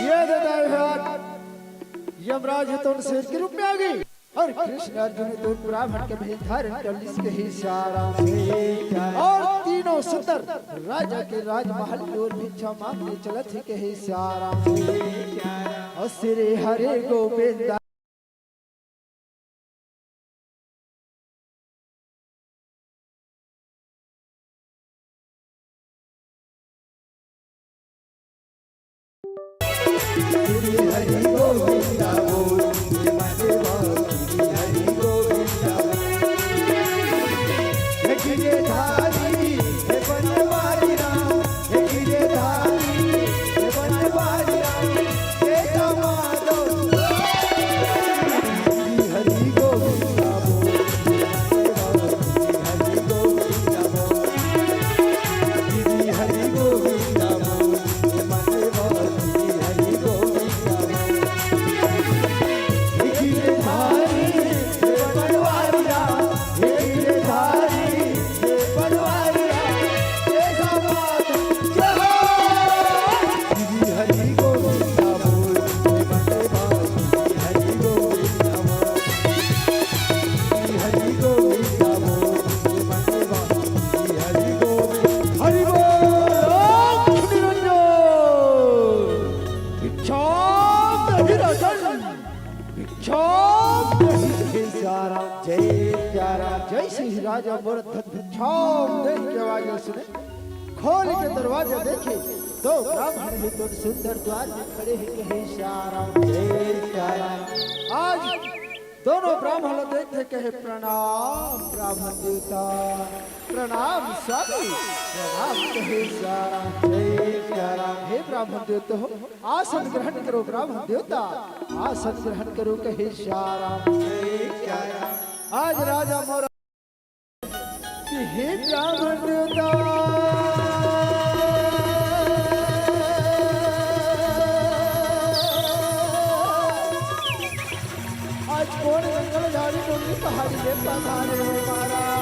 ये देता है हाथ। यमराज हे तोन शेर के रूप में आ गए और कृष्ण अर्जुन हे तोन ब्राह्मण के भेष धारण कर लिस, कहे सियाराम। और तीनों सुंदर राजा के राजमहल की ओर भिक्षा मांगने चलत हे, कहे सियाराम। और श्री हरे गोविंद। हरि बोल, लक्ष्मी रंजन। भिक्षाम देहि राजन, भिक्षाम देहि। जय सियाराम, जय सियाराम। जैसे ही राजा मोर धन भिक्षाम देहि के आवाज सुने, खोल के दरवाजा देखे, दो ब्राह्मण हे तो सुंदर द्वार में खड़े हे, कहे सियाराम, जय सियाराम। आज दोनों ब्राह्मण ला देखथे, कहे, "प्रणाम ब्राह्मण देवता, प्रणाम स्वामी, प्रणाम," कहे सियाराम, जय सियाराम। हे ब्राह्मण देवता हो, आसन ग्रहण करो ब्राह्मण देवता, आसन ग्रहण करो, कहे सियाराम, जय सियाराम। आज राजा मोर कि हे ब्राह्मण देवता, आज कोन जंगल झाड़ी डोंगरी पहाड़ी ले पधारे हो महाराज।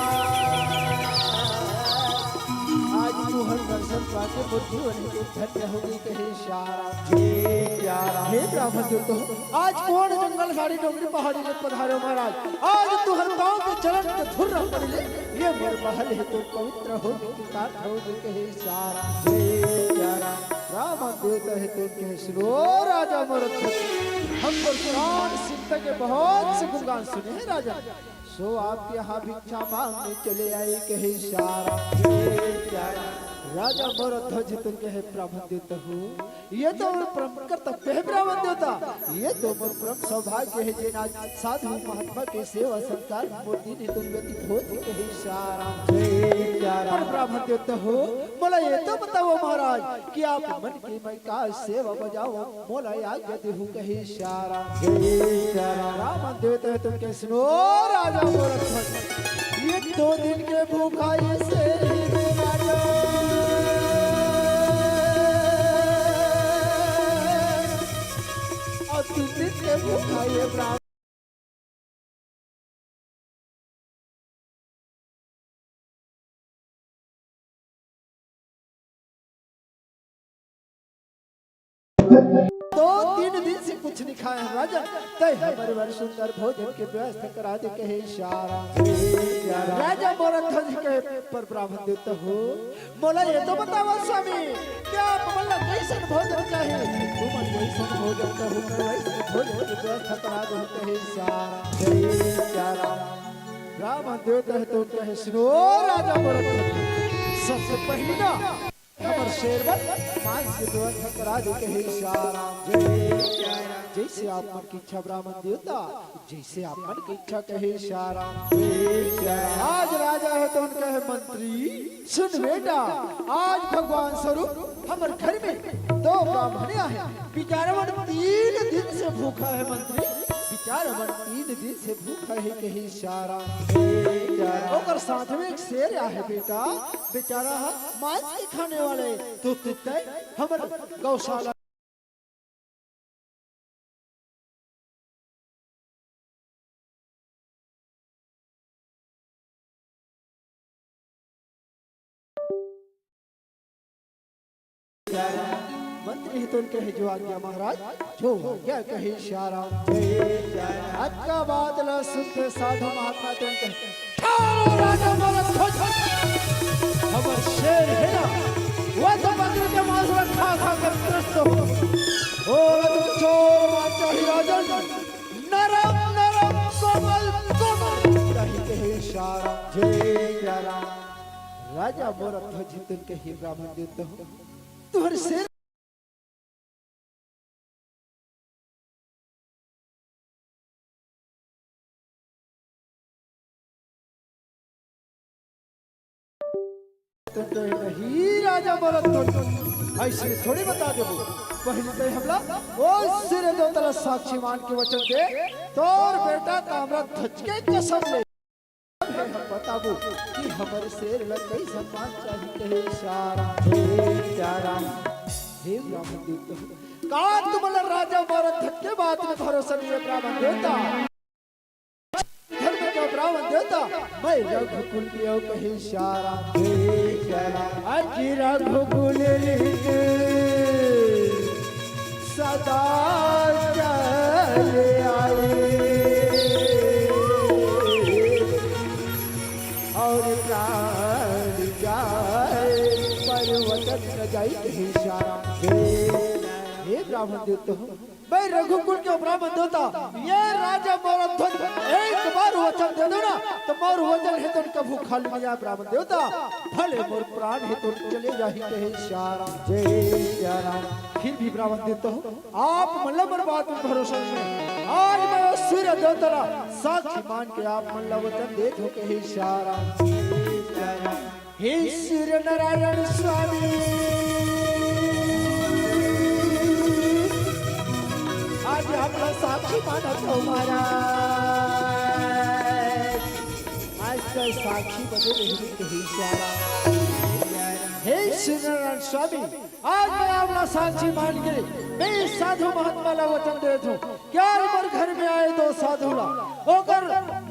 आज तुहर दर्शन के मोर जीवन हे धन्य होगे कहे सियाराम। जय सियाराम। हे ब्राह्मण देवता हो, आज कोन जंगल झाड़ी डोंगरी पहाड़ी में पधारे हो महाराज? आज तुहर पाँव के चरण के धूर पड़ले, ये मोर महल हे तो पवित्र होगे, कृतार्थ होगे कहे सियाराम। जय सियाराम। ब्राह्मण देवता हे तो कहे सुनो राजा मोर ध्वज, हम तो प्राण सिद्ध के बहुत से गुणगान सुने हैं राजा। सो आपके यहाँ भिक्षा मांगने चले आए कहे सियाराम। जय सियाराम। राजा मोर ध्वज तुम कहे ब्राह्मण देवता हो, ये तो मोर परम कर्तव्य हे ब्राह्मण देवता, ये तो मोर परम सौभाग्य हे जेन आज साधु महात्मा के सेवा सत्कार मोर दिन हे तुम व्यतीत होत कहे सियाराम। जय सियाराम। पर ब्राह्मण देवता हो, मोला ये तो बताओ महाराज कि आप मन की मैं का सेवा बजाओ, मोला आज्ञा देहू कहे सियाराम। जय सियाराम। ब्राह्मण देवता हे तुम कहे सुनो राजा मोर ध्वज, ये दो दिन के भूखा ये शेर हे रे राजा, और तीन दिन के भूखा ये ब्राह्मण। दो तीन दिन से कुछ नहीं खाए हैं राजा, तय हमर बर सुंदर भोजन के व्यवस्था करा दे कहे सियाराम। राजा मोर ध्वज कहे पर ब्राह्मण देवता हो, मोला ये तो बतावा स्वामी, कि आप मन ला कइसन भोजन चाही? तुमन जइसन भोजन कहू, मैं वइसन भोजन के व्यवस्था करा दूं कहे सियाराम। जय सियाराम। ब्राह्मण देवता हे तो कहे सुनो राजा मोर ध्वज, सबसे पहिली ना हमर शेर बर मांस के व्यवस्था करा दे कहे सियाराम। जय सियाराम। जइसे आप मन की इच्छा ब्राह्मण देवता, जइसे आप मन की इच्छा कहे सियाराम। जय सियाराम। आज राजा हे तो कहे मंत्री, सुन बेटा, आज भगवान स्वरूप हमर घर में दो ब्राह्मण आए हे। बिचारा मन तीन दिन से भूखा हे मंत्री, बिचारा मन तीन दिन से भूखा हे कहे सियाराम। ओकर साथ में एक शेर आए हे बेटा, बिचारा ह मांस के खाने वाले, तो तय हमर गौशाला मंत्री हे तो कहे जो आज्ञा महाराज, जो आज्ञा कहे सियाराम। अतका बात ला सुनते साधु महात्मा तो कहे, "ठारो राजा मोर ध्वज, हमर शेर हे ना, वो तो बकरी के मांस ला खा खा के त्रस्त हो, वो तो चोर मांस चाही राजन, नरम नरम कोमल कोमल चाही कहे सियाराम।" जय सियाराम। राजा मोर ध्वज तुम कहे ब्राह्मण देवता हो, तुहर शेर तो कहे, "नहीं राजा मोर ध्वज, अइसे थोड़ी बता देबो। पहिली तय हमला ओ सूर्य देवता ला साक्षी मान के वचन दे, तोर बेटा ताम्रध्वज के कसम ले। अब हे हम बताबो कि हमर शेर ला कइसन मांस चाही कहे सियाराम। जय सियाराम।" हे ब्राह्मण देवता, का तुमला राजा मोर ध्वज के बात में भरोसा नहीं हे ब्राह्मण देवता? धर्म के ब्राह्मण देवता, मैं रघुकुल के अउ कहे सियाराम। जय सियाराम। अज रघुकुल रीत सदा चल आए, और प्राण जाए पर वचन न जाई कहे सियाराम। हे ब्राह्मण देवता, मैं रघुकुल के ब्राह्मण देवता, ये राजा मोर ध्वज एक बार वचन दे दो ना, तो मोर वचन हे तो कभू खाली नहीं आए ब्राह्मण देवता, भले मोर प्राण हे तो चले जाही कहे सियाराम। जय सियाराम। फिर भी ब्राह्मण देवता हो, आप मन ला मोर बात में भरोसा नहीं हे। आज मैं ओ सूर्य देवता ला साक्षी मान के आप मन ला वचन देत हो कहे सियाराम। हे सूर्य नारायण स्वामी, आज आप ला साक्षी मानत हो महाराज, आज तो साक्षी बने रही कहे सियाराम। हे श्री नारायण स्वामी, आज मैं आप ला साक्षी मान के मैं साधु महात्मा ला वचन देत हूँ कि आज मोर घर में आए दो साधु ला, ओकर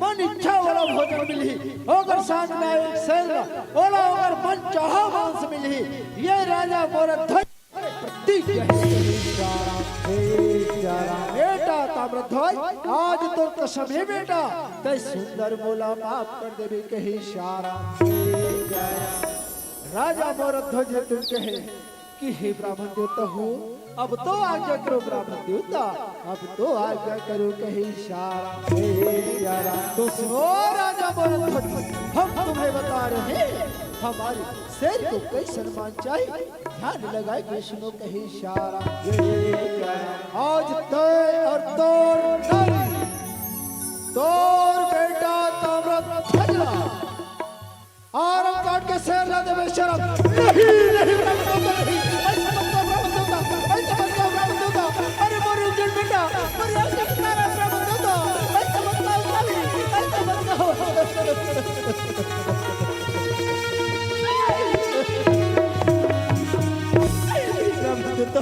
मन इच्छा वाला भोजन मिलही, ओकर साथ में आए एक सैर ला, ओला ओकर मन चाहा मांस मिलही। ये राजा मोर ध्वज प्रतिज्ञा हे। बेटा ताम्रध्वज, आज तोर कसम हे बेटा, तै सुंदर मोला माफ कर देबे कहे इशारा। राजा मोर ध्वज तुन कहे कि हे ब्राह्मण देवता हो, अब तो आज्ञा करो ब्राह्मण देवता, अब तो आज्ञा करो कहे इशारा। तो सुनो राजा मोर ध्वज, हम तुम्हें बता रहे हैं, हमारे शेर को कैसन मान चाहिए, ध्यान लगाए के सुनो कहे इशारा। आज तय और तोर नारी, तोर बेटा ताम्रध्वज ला आरम काट के शेर ला देबे शरम। नहीं, नहीं, ब्राह्मण देवता, नहीं। ऐसा मत कहो, ब्राह्मण देवता। ऐसा मत कहो, ब्राह्मण देवता। अरे मोर उज्जैन बेटा, मोर यार के पुकारा, ब्राह्मण देवता। ऐसा मत कहो, स्वामी। ऐसा मत कहो। ब्राह्मण देवता,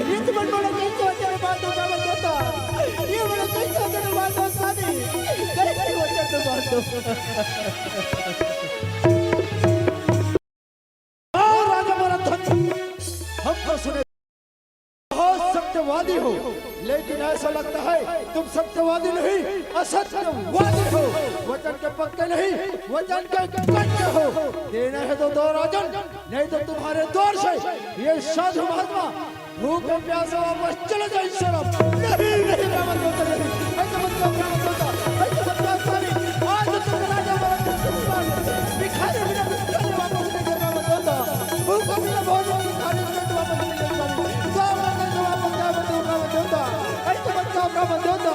ये तो मन बोला कैसे होते रे बात हो, ब्राह्मण देवता। ये बोला कैसे होते रे बात हो, स्वामी। कैसे होते रे बात हो। और राजा महाराज, हम तो सुने बहुत सत्यवादी हो, लेकिन ऐसा लगता है तुम सत्यवादी नहीं, असत्यवादी हो। वचन के पक्के नहीं, वचन के कट्टे हो। देना है तो दो राजन, नहीं तो तुम्हारे द्वार से ये साधु महात्मा भूख और प्यास से वापस चले जाए शरम। नहीं, नहीं, ब्राह्मण देवता, नहीं। ऐसा मत कहो, ब्राह्मण देवता। ऐसा मत कहो, स्वामी। आज तो तुम राजा महाराज के समान भिखारी बिना कुछ करने वापस नहीं गए, ब्राह्मण देवता। भूख और प्यास बहुत भिखारी बिना तो वापस नहीं गए, स्वामी। तो आप मत कहो, वापस जाओ, मत कहो, ब्राह्मण देवता। ऐसा मत कहो, ब्राह्मण देवता।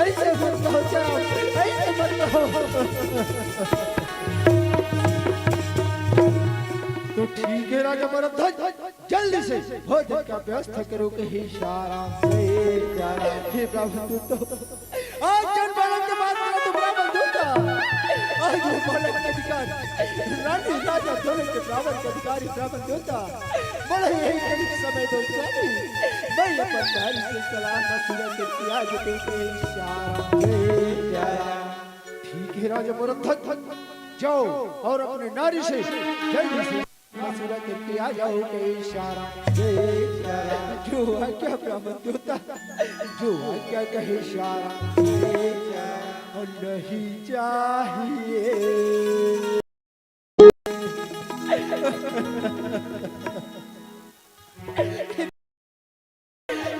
ऐसे मत कहो, स्वामी। ऐसे मत कहो। तो ठीक है, राजा महाराज। जल्दी से भोजन का व्यवस्था करो कहे इशारा से। प्यारा हे ब्राह्मण दूत, आज जन बालक के बात करो तो ब्राह्मण दूत, आज वो बालक के अधिकार, रानी राजा दोनों के ब्राह्मण के अधिकारी ब्राह्मण दूत, बड़ा यही करीब समय दो स्वामी, मैं अपन नारी से सलाह मशवरा करके आ जाते कहे इशारा से। प्यारा ठीक है राजा महाराज, जाओ और अपने नारी से जल्दी से मशवरा करके आ जाओ कहे इशारा। जो आज्ञा ब्राह्मण देवता, जो आज्ञा कहे इशारा। और नहीं चाहिए।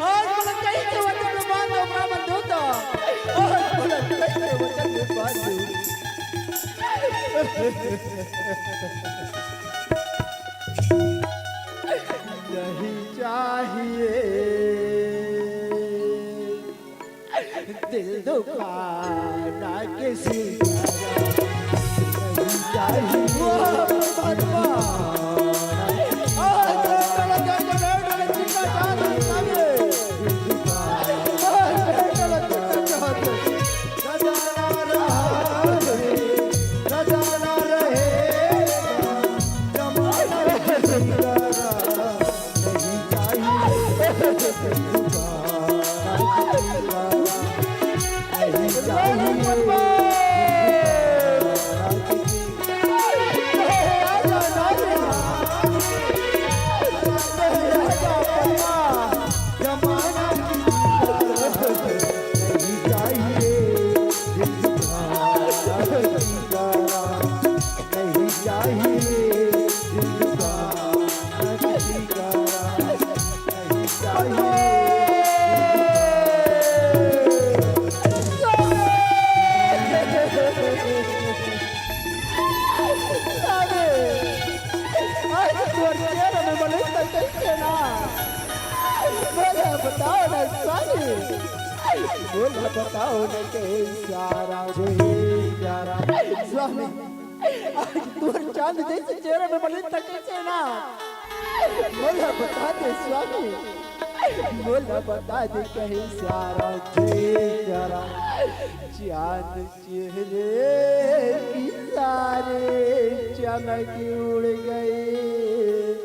आज मोला कइसे वचन में बांध दो, ब्राह्मण देवता। आज मोला कइसे वचन में बांध दो। नहीं चाहिए दिल दुखाना किसी का, नहीं चाहिए। वाह, वाह, वाह। आज तो लगा के बैठ गए, चिंता क्या करता है? आज तोर चेहरा में मनुष्य कैसे ना? बोला बताओ ना स्वामी, बोला बताओ ना कहे इशारा से। स्वामी, आज तोर चांद जैसे चेहरा में मनुष्य कैसे ना? बोला बता दे स्वामी, बोला बता दे कहे इशारा से। चांद चेहरे की सारी चमक उड़ गई।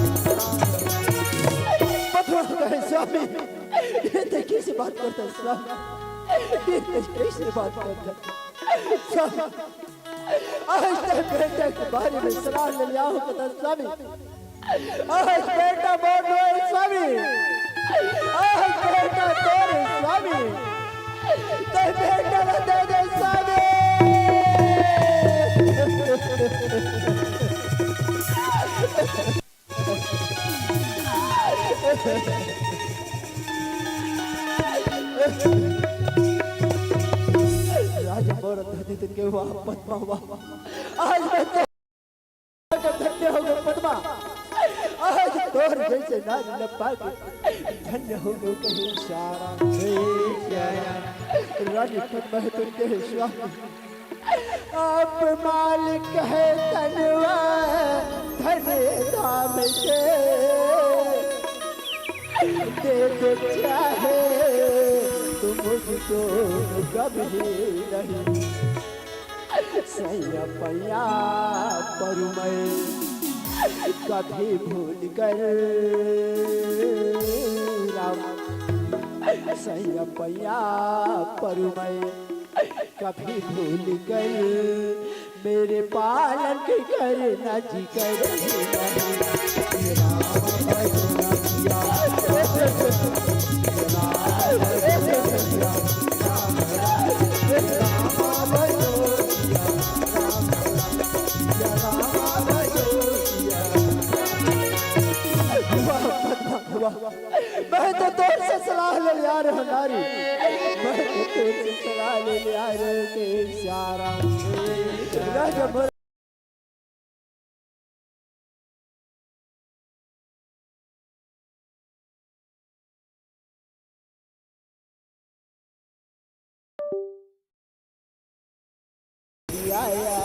पद्मा कहे, स्वामी, ये तैं कइसे बात करथस स्वामी? ये तैं कइसे बात करथस स्वामी? आज तैं बेटा के बारे में सलाह ले लिया हो कथस स्वामी। आज बेटा मोर नोहे स्वामी, आज बेटा तोर हे स्वामी, तैं बेटा ला दे दे स्वामी। राजा मोर धनी तन के वाह पद्मा वाह। आज मैं तो धन्य हो गए पद्मा, आज तोर जैसे नारी लपा के धन्य हो गए कहे सारा। रानी पद्मा हे तन के स्वामी, आप मालिक है तनवा धन धाम के, दे दो चाहे तुम मुझको कभी नहीं। सैया पैया परुमय कभी भूल कर राम, सैया पैया परुमय कभी भूल कर मेरे पालन की करना जी करो। वाह, वाह। मैं तो तोर से सलाह ले लिया रे नारी, मैं तो तोर से सलाह ले लिया रे के सारा। राजा बोल। आया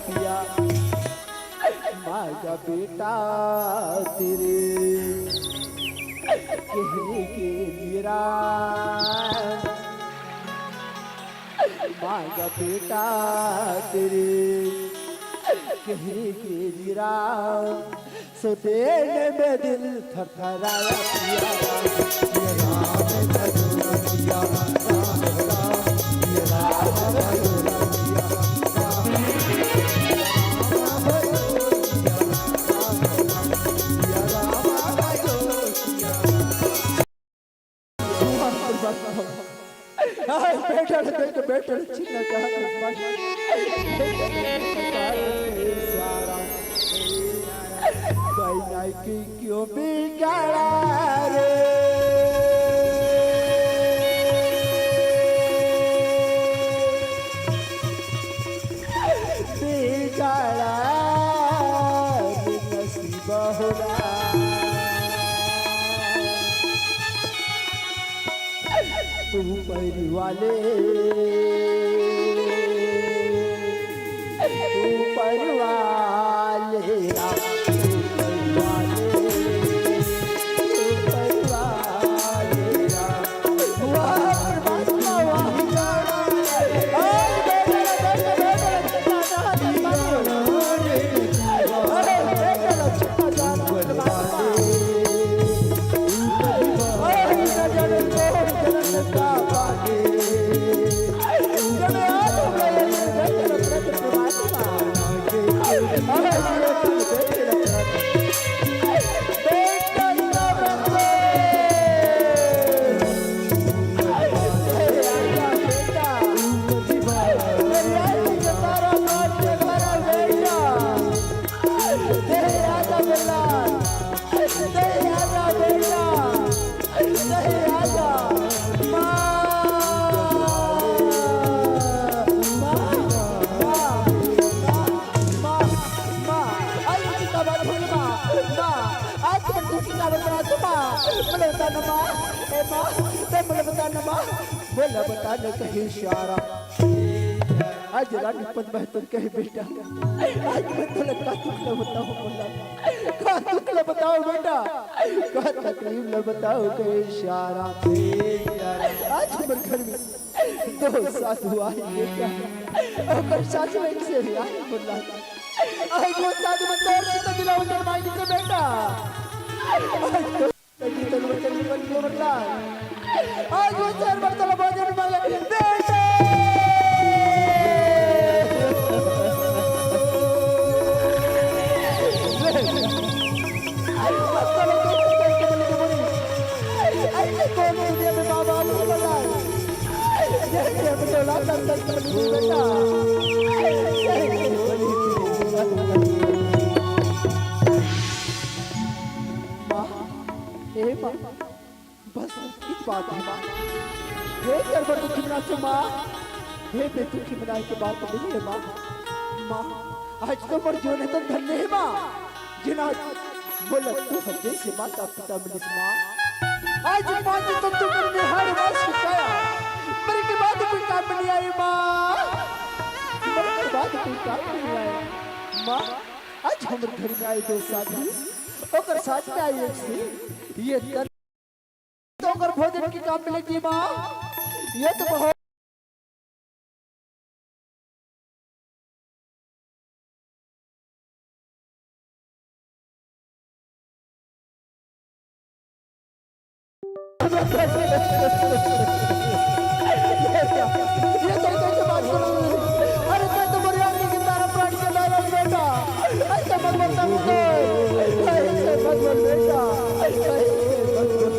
पिया, मांगा बेटा तेरे कहने के लिए। राम, मांगा बेटा तेरे, कहे के राम, सो देने में दिल थरथराया, पिया राम, पिया राम, भजो, पिया राम, राम, पिया राम, भजो, पिया राम, राम, भजो, पिया राम, राम, पिया राम, भजो, पिया राम। आज बेटा ने देख, बेटा ने चिन्ह कहा, भाई नाई की क्यों बिगाड़ा रे, बिगाड़ा रे नसीब हो। ऊपर वाले, ऊपर वाले, ऊपर वाले, ऊपर वाले। वाह, परमात्मा, वाह। आज मैं दुखी का बता तू माँ, बोले बता ना माँ, ए माँ, ते बोले बता ना माँ, बोला बता ना कहीं इशारा। आज रानी पद्मा है तो कहे बेटा, आज मैं तोला का दुख ला बताऊं बोला, का दुख ला बताऊं बेटा, का तकलीफ ला बताऊं कहीं इशारा। आज हमर घर में दो साधु आए बेटा, ओकर साधु एक से आए बोला, आज वो साधु में तोर से तो दिलाओ शर्माई से बेटा। आज वो शहर में चला भोजन मांगे। माँ, हे माँ, बस इतनी बात है माँ। हे करबड़ दुखी मना से माँ, हे बेदुखी मना के बात नहीं है माँ। माँ, आज तो मोर जीवन है तो धन्य है माँ, जिन आज बोला तू हर जैसे माता पिता मिलिस माँ। आज माँ जी तो तू मेरे हर मास सिखाया, मरे के बाद कोई काम नहीं आई माँ, मरे के बाद कोई काम नहीं आया माँ। आज हमर घर में आए दो साधु, ओकर साथ में आए एक से, ये तो ओकर भोजन के काम मिले की माँ, ये तो बहुत ये तो कैसे बात करो? अरे मैं तो मर्यादा की तारा प्राण के लायक बेटा। ऐसे मत बोलता मुझे। ऐसे मत बोल बेटा। ऐसे मत बोल।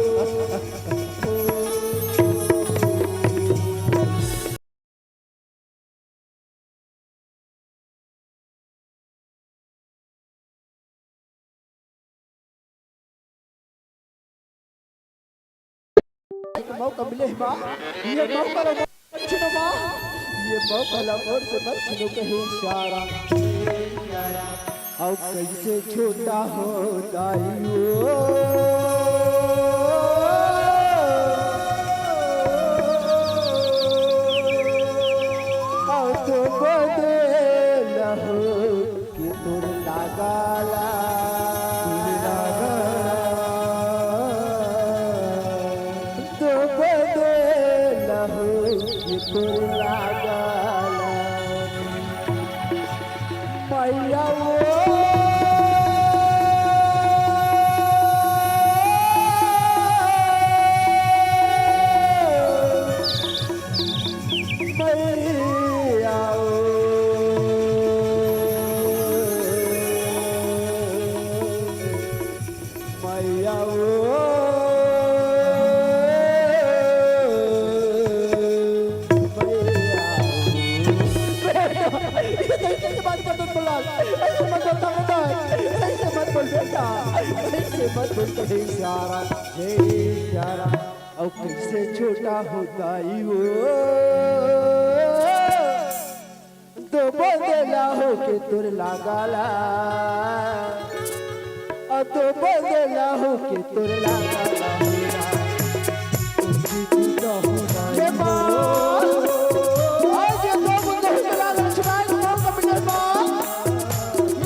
एक मौका मिले हे माँ, ये मौका ला मत छीनो माँ, ये मौका ला मोर से मत छीनो कहे इशारा। अउ कैसे छोटा हो दाई ओ, अउ तो बदे लहो के तोर लागला, तोर लागला। तोर लागल मैया वो, मैया वो, मैया वो, मैया वो। ये तो कैसे बात कर दो, बोला? ऐसे मत बोल, बेटा। ऐसे मत बोल, बेटा। ऐसे मत बोल, कहीं इशारा, जय इशारा। अब कैसे छोटा होता ही वो। दो बंदे ला होके तोर लागला, आ दो बंदे ला होके तोर लागला। ये माँ, आज ये दो बंदे होके लागला, छुड़ाई दो, कब ये माँ,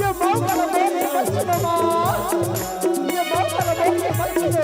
ये माँ का लगे, ये बच्चे माँ, ये माँ का लगे, ये बच्चे।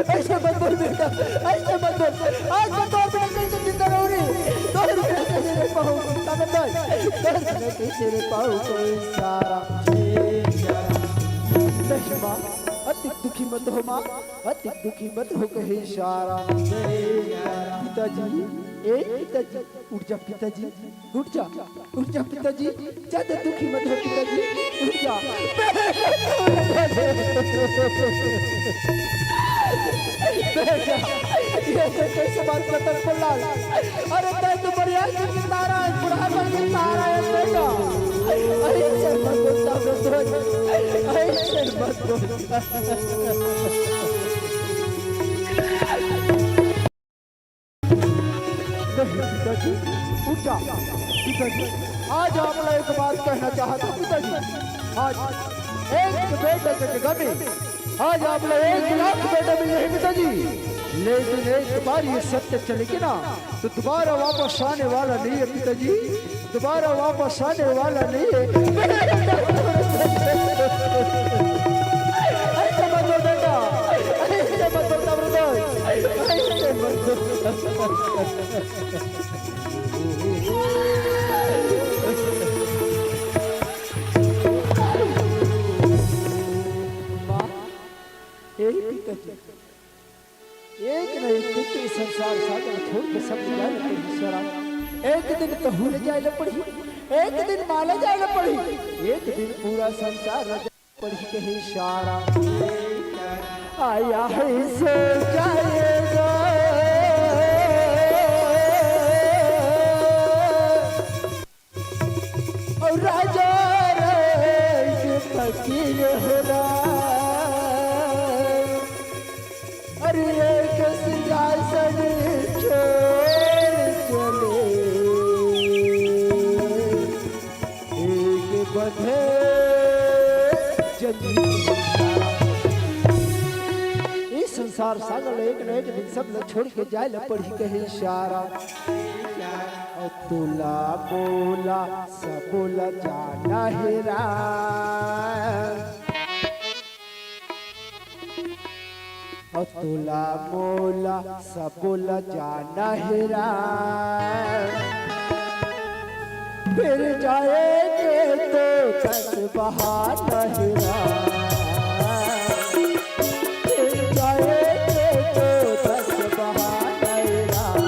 ऐसे मत बोल बेटा, ऐसे मत बोल। आज मैं तोर बिना कैसे जिंदा रहूं रे? तोर बिना कैसे रह पाऊं? ताकत दे। तोर बिना कैसे रह पाऊं? कोई सारा नहीं माँ, अति दुखी मत हो माँ, अति दुखी मत हो कहे इशारा। पिताजी, ए पिताजी, उठ जा पिताजी, उठ जा, उठ जा पिताजी, ज्यादा दुखी मत हो पिताजी, उठ जा। बेटा, ये तो कैसे बात करता है प्रहलाद? अरे तै तो बढ़िया से तारा है, बुढ़ापा की तारा है बेटा। अरे शर्मा बोलता, अरे शर्मा बोलता। नहीं पिताजी, उठ जा। पिताजी, आज आप ला एक बात कहना चाहता हूँ पिताजी। आज एक बेटा के जगह में आज आप ला एक लाख बेटा मिल जाए पिताजी, लेकिन एक बार ये सत्य चलेगी ना तो दोबारा वापस आने वाला नहीं है पिताजी। दोबारा वापस आने वाला नहीं है। ऐसे मत बोल बेटा, ऐसे मत बोल ताबड़दोई, ऐसे मत बोल। माँ, हे पिताजी, एक न एक दिन तो ये संसार सागर छोड़ के सब जाए पड़ही शरण। एक दिन तहूँ ल जाए ल पड़ही, एक दिन माँ ल जाए ल पड़ही, एक दिन पूरा संसार ल जाए ल पड़ही कहे इशारा। आया है सो जाएगा। और राजा रे के फकीर हो रहा, अरे एक सिंहासन छोड़ चले, एक बंधे जंजीर। इस संसार सागर ल एक न एक दिन सब ल छोड़ के जाए ल पड़ही कहे इशारा। अउ तोला मोला सबो ल जाना हे राम। अउ तोला मोला सबो ल जाना हे राम। फिर जाएंगे तो दस बहाना हे राम। फिर जाएंगे तो दस बहाना हे राम।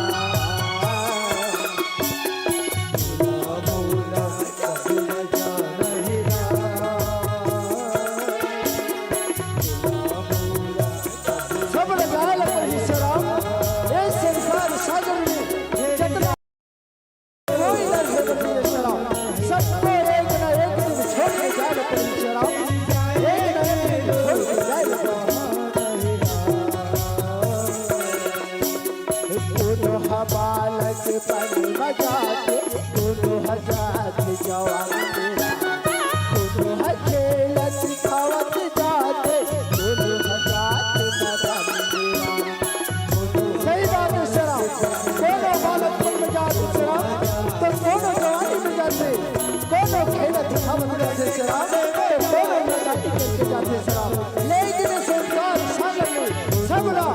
शराब, तो कोनो न जाति करके जाथे शराब। लेकिन संसार सागर में सबला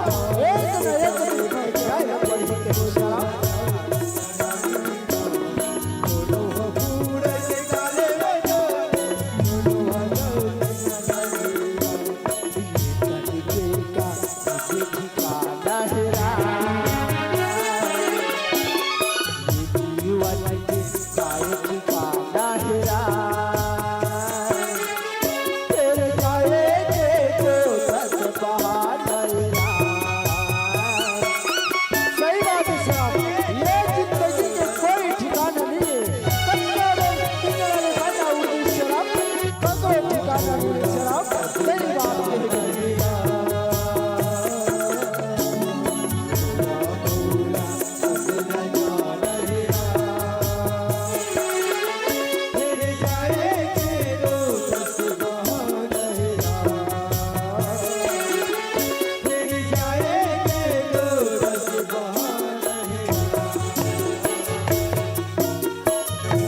एक न एक दिन में जाए पड़ही के शराब। सही बात है साहब, ये जिंदगी के कोई ठिकाना नहीं है। कतरा रे पिंजरा में बंद उड़दी शराब, कतरो ठिकाना नहीं है शराब। सही बात है।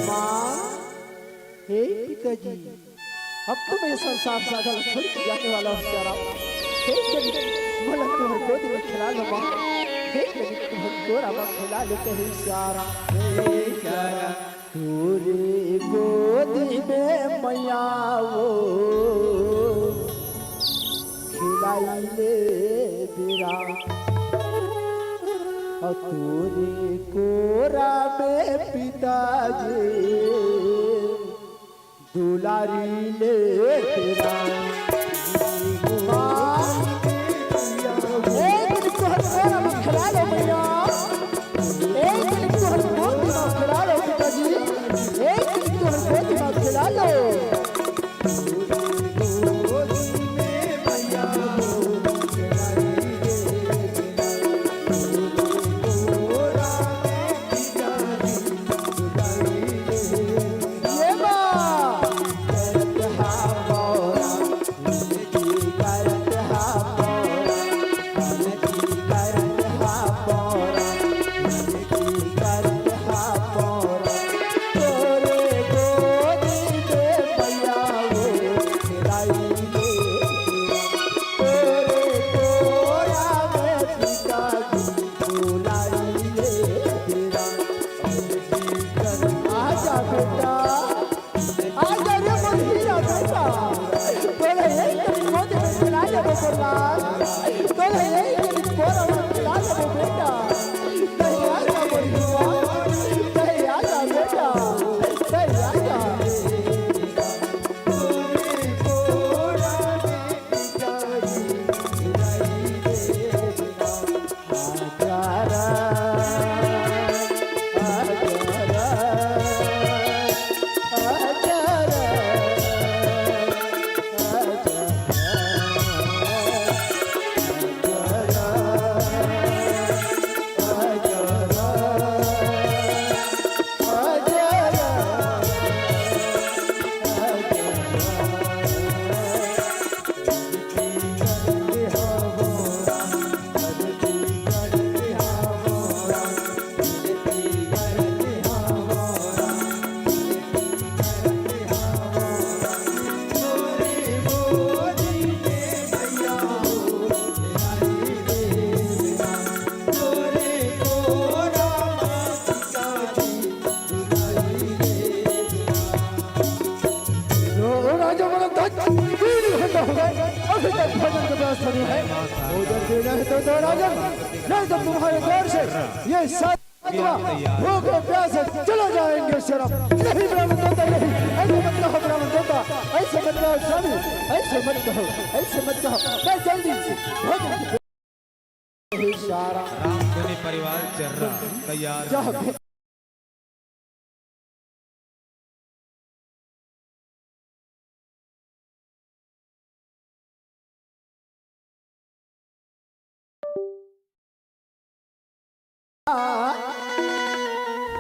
माँ, हे पिताजी, अब तो मैं संसार सागर छोड़ के जाने वाला हूँ प्यारा। हे गरीब, मोला तुम्हारे गोद में खिला लो माँ। हे गरीब, तुम्हारे गोरा में खिला लो कहीं प्यारा। हे प्यारा, तोरे गोदी में मैया वो खिलाई ले बेरा, अउ तोरे कोरा में पिताजी दुलारी ले बेरा। माँ, एक दिन तोहर कोरा में खिला लो मैया, एक दिन तोहर गोदी में खिला लो पिताजी, एक दिन तोहर गोदी में खिला लो। आजा बेटा, आजा रे मोर हीरा बेटा, तोला एक करी गोदी में खिला लेबो तोर लाल, तोला एक करी कोरा में खिला लेबो बेटा। तही आजा मोर हीरा, तही आजा बेटा, तही आजा। तो राजा बोला, "धत, तीन घंटा हो गए, अभी तक भोजन की व्यवस्था नहीं है। भोजन देना है तो दो राजन, नहीं तो तुम्हारे द्वार से ये सारे आत्मा भूखे प्यासे चले जाएंगे।" शराब नहीं ब्राह्मण देवता, नहीं, ऐसे मत कहो ब्राह्मण देवता, ऐसे मत कहो स्वामी, ऐसे मत कहो, ऐसे मत कहो। मैं जल्दी से भोजन की हे सारा रामधुनी परिवार चर्रा तैयार है।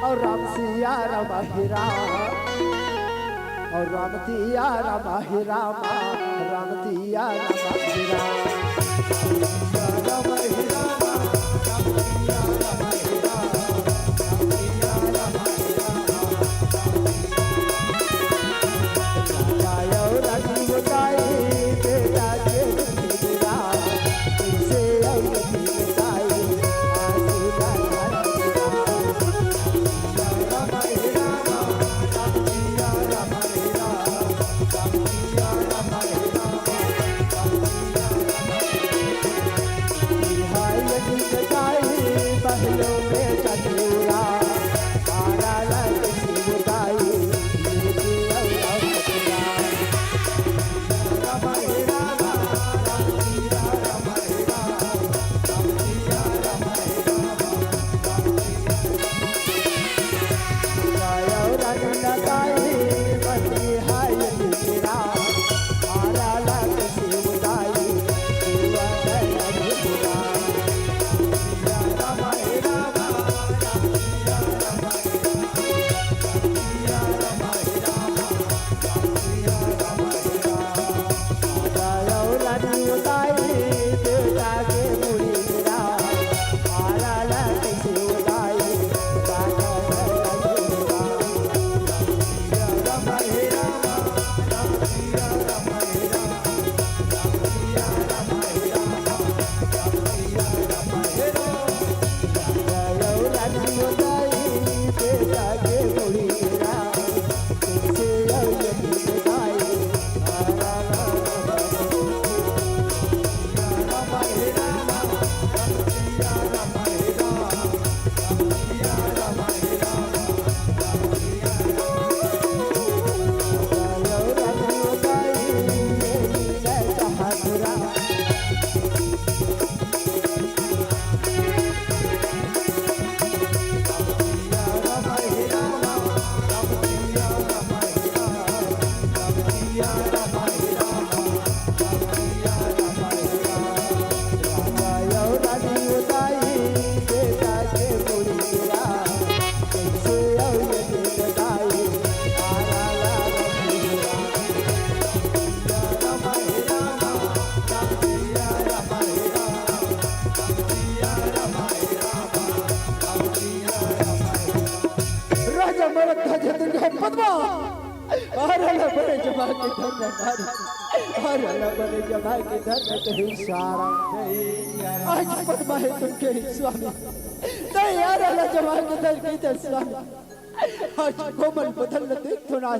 और राम सिया राम हे राम, और राम सिया राम हे राम, राम सिया राम हे राम। राजा मरत ध्वज दुर्गा पद्मा। आरा ला बने जमा के धर न नारी, आरा ला बने जमा के धर न कहे सारा। आज पद्मा हे तुमके ही स्वामी, नहीं आरा ला जमा के धर के स्वामी। आज कोमल बदन ला देख तो ना,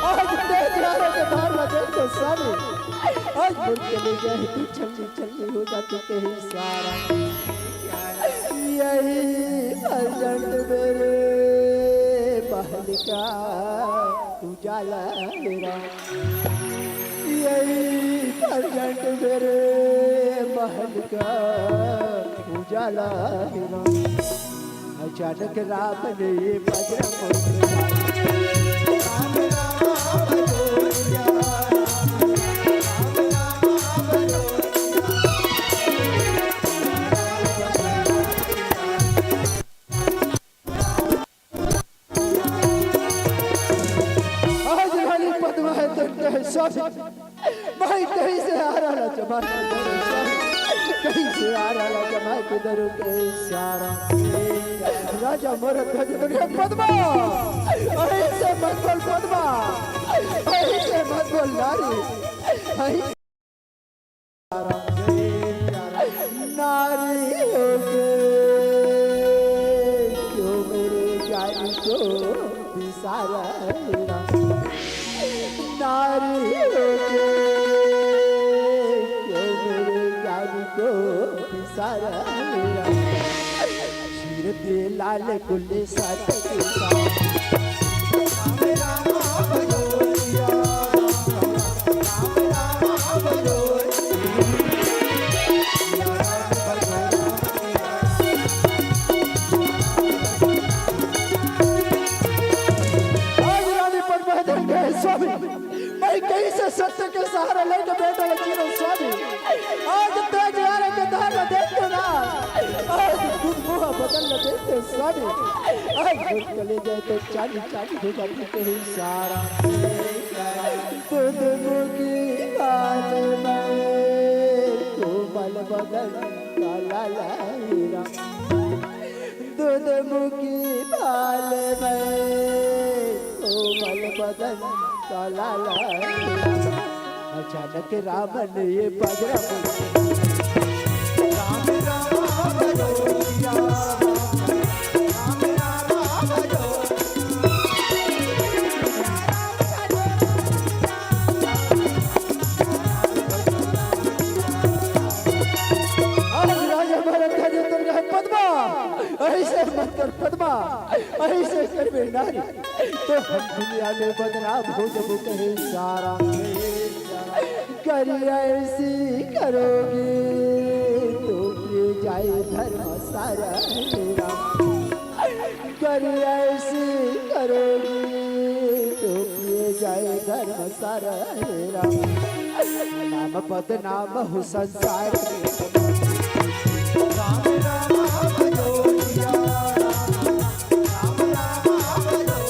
आज तेज आरा के धार ला देख तो स्वामी। आज मुड़ के ले जाए तू छल्ली छल्ली हो जाती कहे सारा। यही अर्जेंट मेरे महल का उजाला मेरा, यही अर्जेंट मेरे महल का उजाला मेरा। अचानक राम ने ये बजरा बोल दिया। आज रानी पद्मा हे तुमके ही स्वामी। भाई कहीं से आरा ला जमा के धरो स्वामी, कहीं से आरा ला जमा के धरो के सारा। राजा मरत ध्वज दुर्गा पद्मा, ऐसे मत बोल पद्मा, ऐसे मत बोल नारी, ऐसे नारी होके क्यों मेरे जान को बिसारा, नारी होके क्यों मेरे जान को बिसारा। चीरते लाल कुल सत के साथ। आज रानी पद्मा हे तुमके ही स्वामी, मैं कहीं से सत्य के सहारा लेके बैठा ला चीरो स्वामी। आज तेज आरा के धार ला देख तो ना, आज दुख मोह बदन ला देख तो स्वामी। आज दूध चले जाए तो चांदी चांदी हो जाती कहे सारा। दूध मुखी बाल में कोमल बदन काला लाहिरा। दूध मुखी बाल में कोमल बदन काला लाहिरा। अचानक राम ने ये बजरा बोल दिया। राम राम बोलो सिया राम, राम राम बोलो। आज राजा महाराज का जो दुर्गा पद्मा, ऐसे मत कर पद्मा, ऐसे कर बे नारी, तो हम दुनिया में बदनाम हो जबो कहे सारा। करिया ऐसी करोगी तो ये जाए धर्म सारा। करिया ऐसी करोगी तो ये जाए धर्म सारा। नाम बदनाम हो संसार में। राम राम भजो सिया राम, राम राम भजो।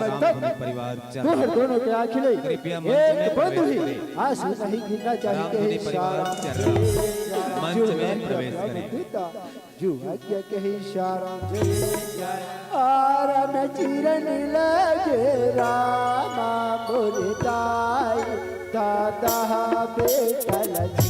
रामधुनी परिवार चर्रा। तुहर दोनों के आँखी ले कृपया मंच में एक बूंद प्रवेश ही करें। आंसू नहीं गिरना चाहिए। रामधुनी परिवार चर्रा मंच में प्रवेश करें। जो आज्ञा कहे इशारा। आराम चिरन लगे रामा मोर दाई, दादा बेटा लगी।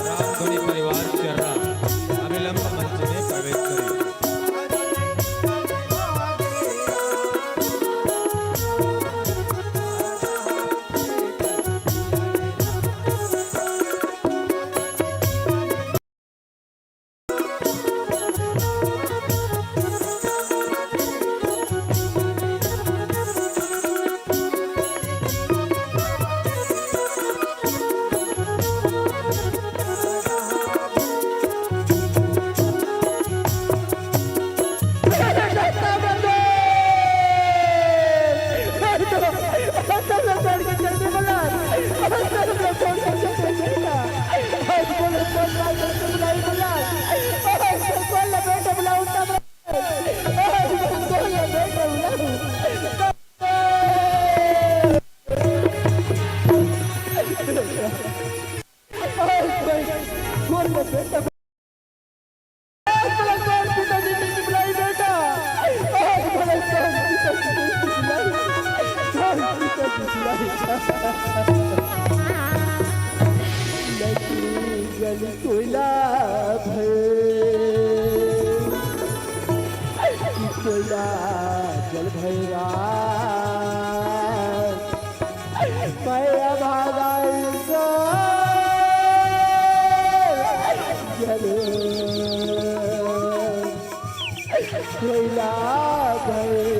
रामधुनी परिवार चर्रा अविलंब मंच में प्रवेश करें। कोयला भैरा, कोयला जल भैरा, मैं अभागा इंसान, जल कोयला भैरा।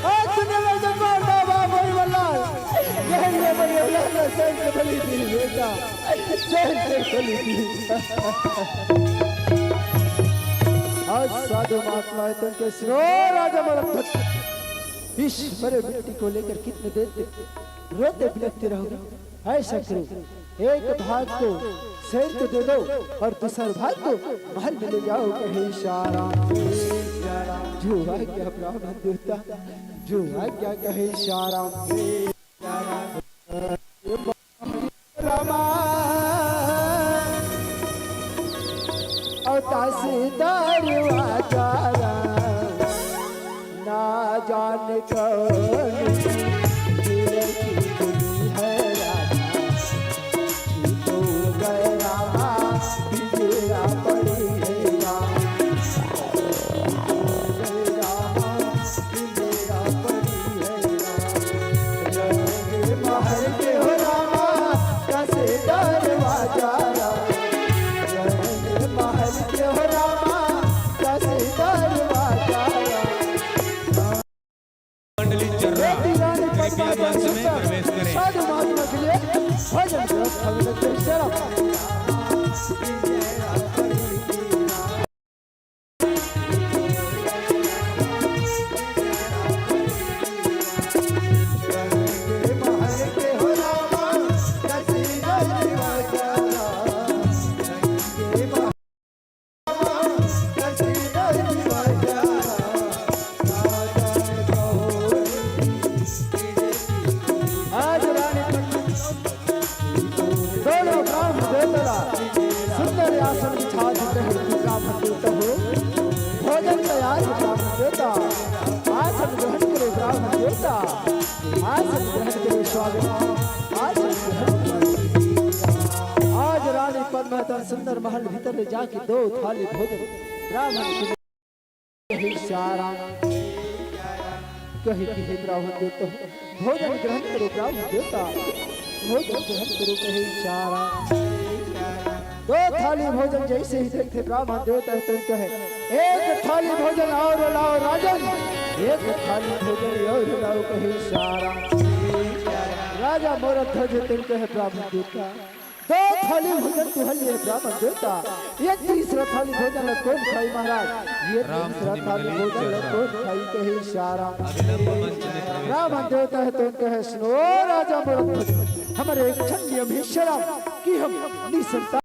आज दुनिया में जब मरना बा, वही वाला। यही है, वही वाला, सही से बोली थी, बेटा। सही से बोली थी। आज साधु महात्मा है, तुमके सुनो, राजा मरत भक्त। इस मरे मिट्टी को लेकर कितने देर तक रोते बिलखते रहोगे? ऐसा करो, एक भाग को शेर को दे दो और दूसरा भाग को महल में ले जाओ, कहे इशारा। जो आज्ञा ब्राह्मण देवता, जो आज्ञा कहे इशारा। रामा, और तहसीलदार वाजारा, ना जाने कौन दिल की कुड़ी है रामा, जी तो गए रामा, पिंजरा पड़ी है रामा, जी तो गए रामा, पिंजरा पड़ी है रामा। साधु महात्मा के लिए भजन करत हवे। आज रानी दोनों ब्राह्मण देवता ला सुंदर आसन बिछा देते हैं कि ब्राह्मण देवता हो, भोजन तैयार है ब्राह्मण देवता, आसन ग्रहण करो ब्राह्मण देवता, आसन ग्रहण करो स्वागत, आसन ग्रहण करो। आज रानी पद्मावती सुंदर महल भीतर ले जाके दो थाली भोजन ब्राह्मण के कहे सारा, कहे कि हे ब्राह्मण देवता, भोजन ग्रहण करो ब्राह्मण देवता, भोजन ग्रहण करो कहे सारा। दो थाली भोजन जैसे ही देखते ब्राह्मण देवता है तो कहे, एक थाली भोजन और लाओ राजन, एक थाली भोजन और लाओ कहे सारा। राजा मोर ध्वज तुम कहे ब्राह्मण देवता, दो थाली भोजन तुहल ये ब्राह्मण देवता, ये तीसरा थाली भोजन ला कौन खाई महाराज, ये तीसरा थाली भोजन ला कौन खाई कहे सारा। ब्राह्मण देवता है तो कहे सुनो राजा मोर ध्वज, हमर एक क्षण नियम हे शरम कि हम निसंतान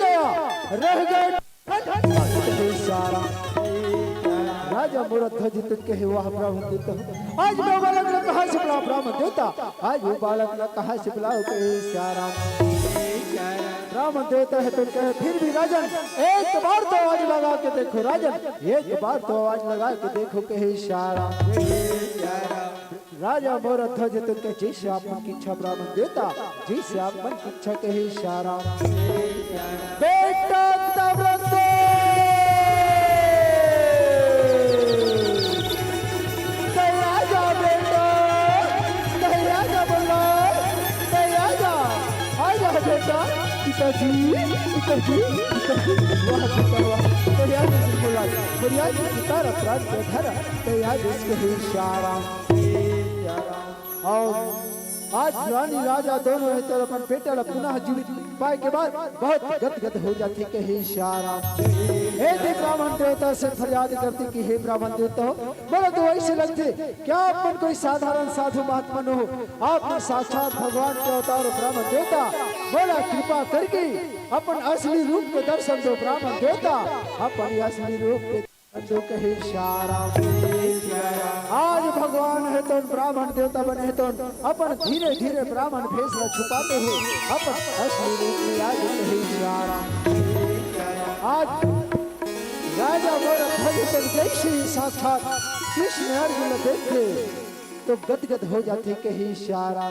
गया, रह गए। राजा मोर ध्वज तुम कहे वाह ब्राह्मण देवता, आज मैं बालक ने कहा से बड़ा ब्राह्मण देवता, आज वो बालक ने कहा से बुलाओ कहे सियाराम। ब्राह्मण देवता है तुम कहे फिर भी राजन, एक बार तो आवाज लगा के देखो राजन, एक बार तो आवाज लगा के देखो कहे सियाराम। राजा मोर ध्वज तुम कहे जैसे आप मन की इच्छा ब्राह्मण देवता, जैसे आप मन की इच्छा कहे सियाराम। बेटा तब रे, दया जा बेटा, दया जा बोला, दया जा, आ जा बेटा। पिताजी, पिताजी, पिताजी, वाह बेटा वाह, बढ़िया से बोला, बढ़िया से पिता रा प्राण के धरा, दया जिसके ही इशारा। और आज रानी राजा दोनों हे तो अपन बेटा ला पुनः जीवित पाए के बाद बहुत गदगद हो जाथे कहे इशारा। हे दे ब्राह्मण देवता से फरियाद करथे कि हे ब्राह्मण देवता हो, मोला तो ऐसे लगथे कि आप मन कोई साधारण साधु महात्मा न हो, आप मन साक्षात भगवान के अवतार हो ब्राह्मण देवता, मोला कृपा करके अपन असली रूप के दर्शन दो ब्राह्मण देवता, अपन असली रूप के जो कहे इशारा। आज भगवान हे तो ब्राह्मण देवता बने हे तो अपन धीरे धीरे ब्राह्मण भेष ला छुपाते हुए अपन असली रूप में आज कहे इशारा। आज राजा मोर ध्वज पर जैसे ही साक्षात कृष्ण अर्जुन देखते तो गदगद हो जाथे कहे इशारा।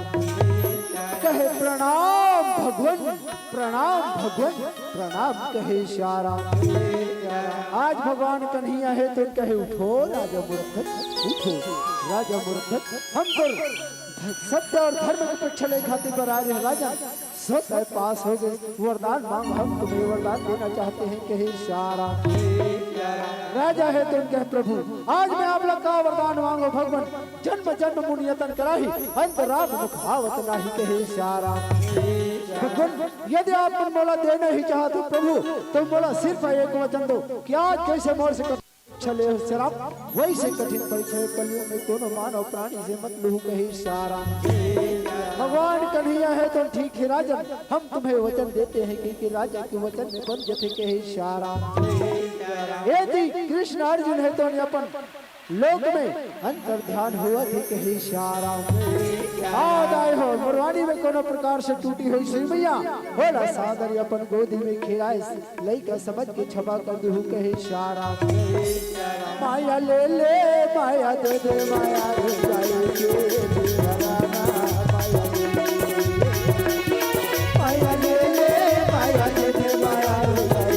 कहे प्रणाम भगवन, प्रणाम भगवन, प्रणाम कहे इशारा। आज भगवान कन्हैया हे तो कहे उठो राजा मूर्ख, उठो राजा मूर्ख, हम तो सत्य और धर्म के पक्ष ले खातिर पर आ रहे राजा। सो तय पास हो गए, वरदान मांग, हम तुम्हें वरदान देना चाहते हैं कहे इशारा। राजा हे तो कहे प्रभु, आज मैं आप लोग का वरदान मांगो भगवान, जन्म जन्म मुनि यतन कराही, अंत राम मुख आवत नाही कहे इशारा। भगवान, यदि आप मन मोला देना ही चाहत हो प्रभु, तो मोला सिर्फ एक वचन दो कि आज जैसे मोर से कठिन परीक्षा ले हो शराब, वैसे कठिन परीक्षा कलयुग में कोनो मानव प्राणी से मत लूहू कहे इशारा। भगवान कन्हैया हे तो ठीक हे राजन, हम तुम्हें वचन देते हैं कि, कि राजा के वचन में बन जथे कहे इशारा। यदि कृष्ण अर्जुन हे तो अपन लोक में अंतर ध्यान हुआ थे कहे इशारा। आ दाई हो, मुरवानी में कोनो प्रकार से टूटी हुई सुई मैया, होला सादर अपन गोदी में खिलाए, लइका समझ के क्षमा कर दूहू कहे इशारा। माया ले ले, माया दे दे, माया दे दे, माया ले ले, माया दे दे, माया दे दे।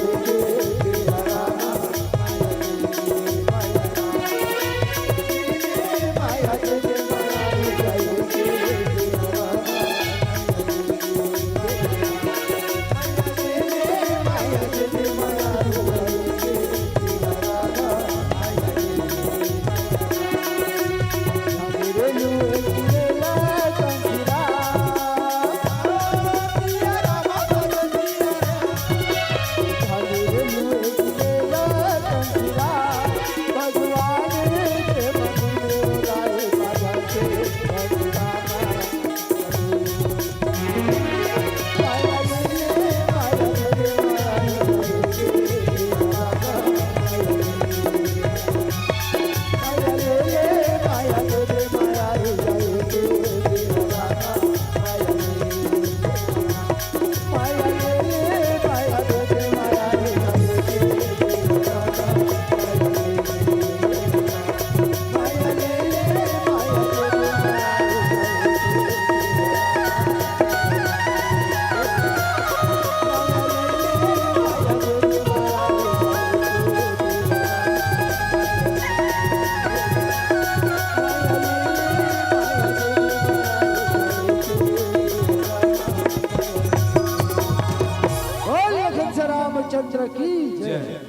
की जय।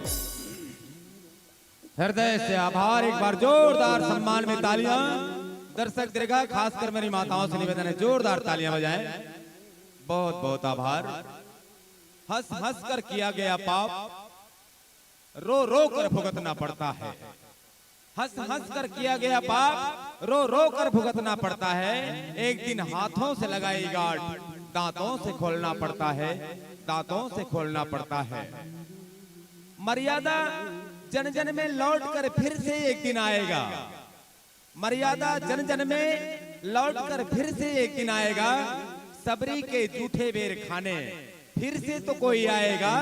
हृदय से आभार। एक बार जोरदार सम्मान में तालियां। दर्शक दीर्घा, खासकर मेरी माताओं से निवेदन है, जोरदार तालियां बजाएं। बहुत बहुत आभार। हंस हंस कर किया गया पाप रो रो कर भुगतना पड़ता है। हंस हंस कर किया गया पाप रो रो कर भुगतना पड़ता है। एक दिन हाथों से लगाई गांठ दांतों से खोलना पड़ता है, दांतों से खोलना पड़ता है। मर्यादा जन जन में लौट कर फिर से एक दिन आएगा। मर्यादा जन जन में लौट कर फिर से एक दिन आएगा। सबरी के जूठे बेर खाने फिर से तो कोई आएगा।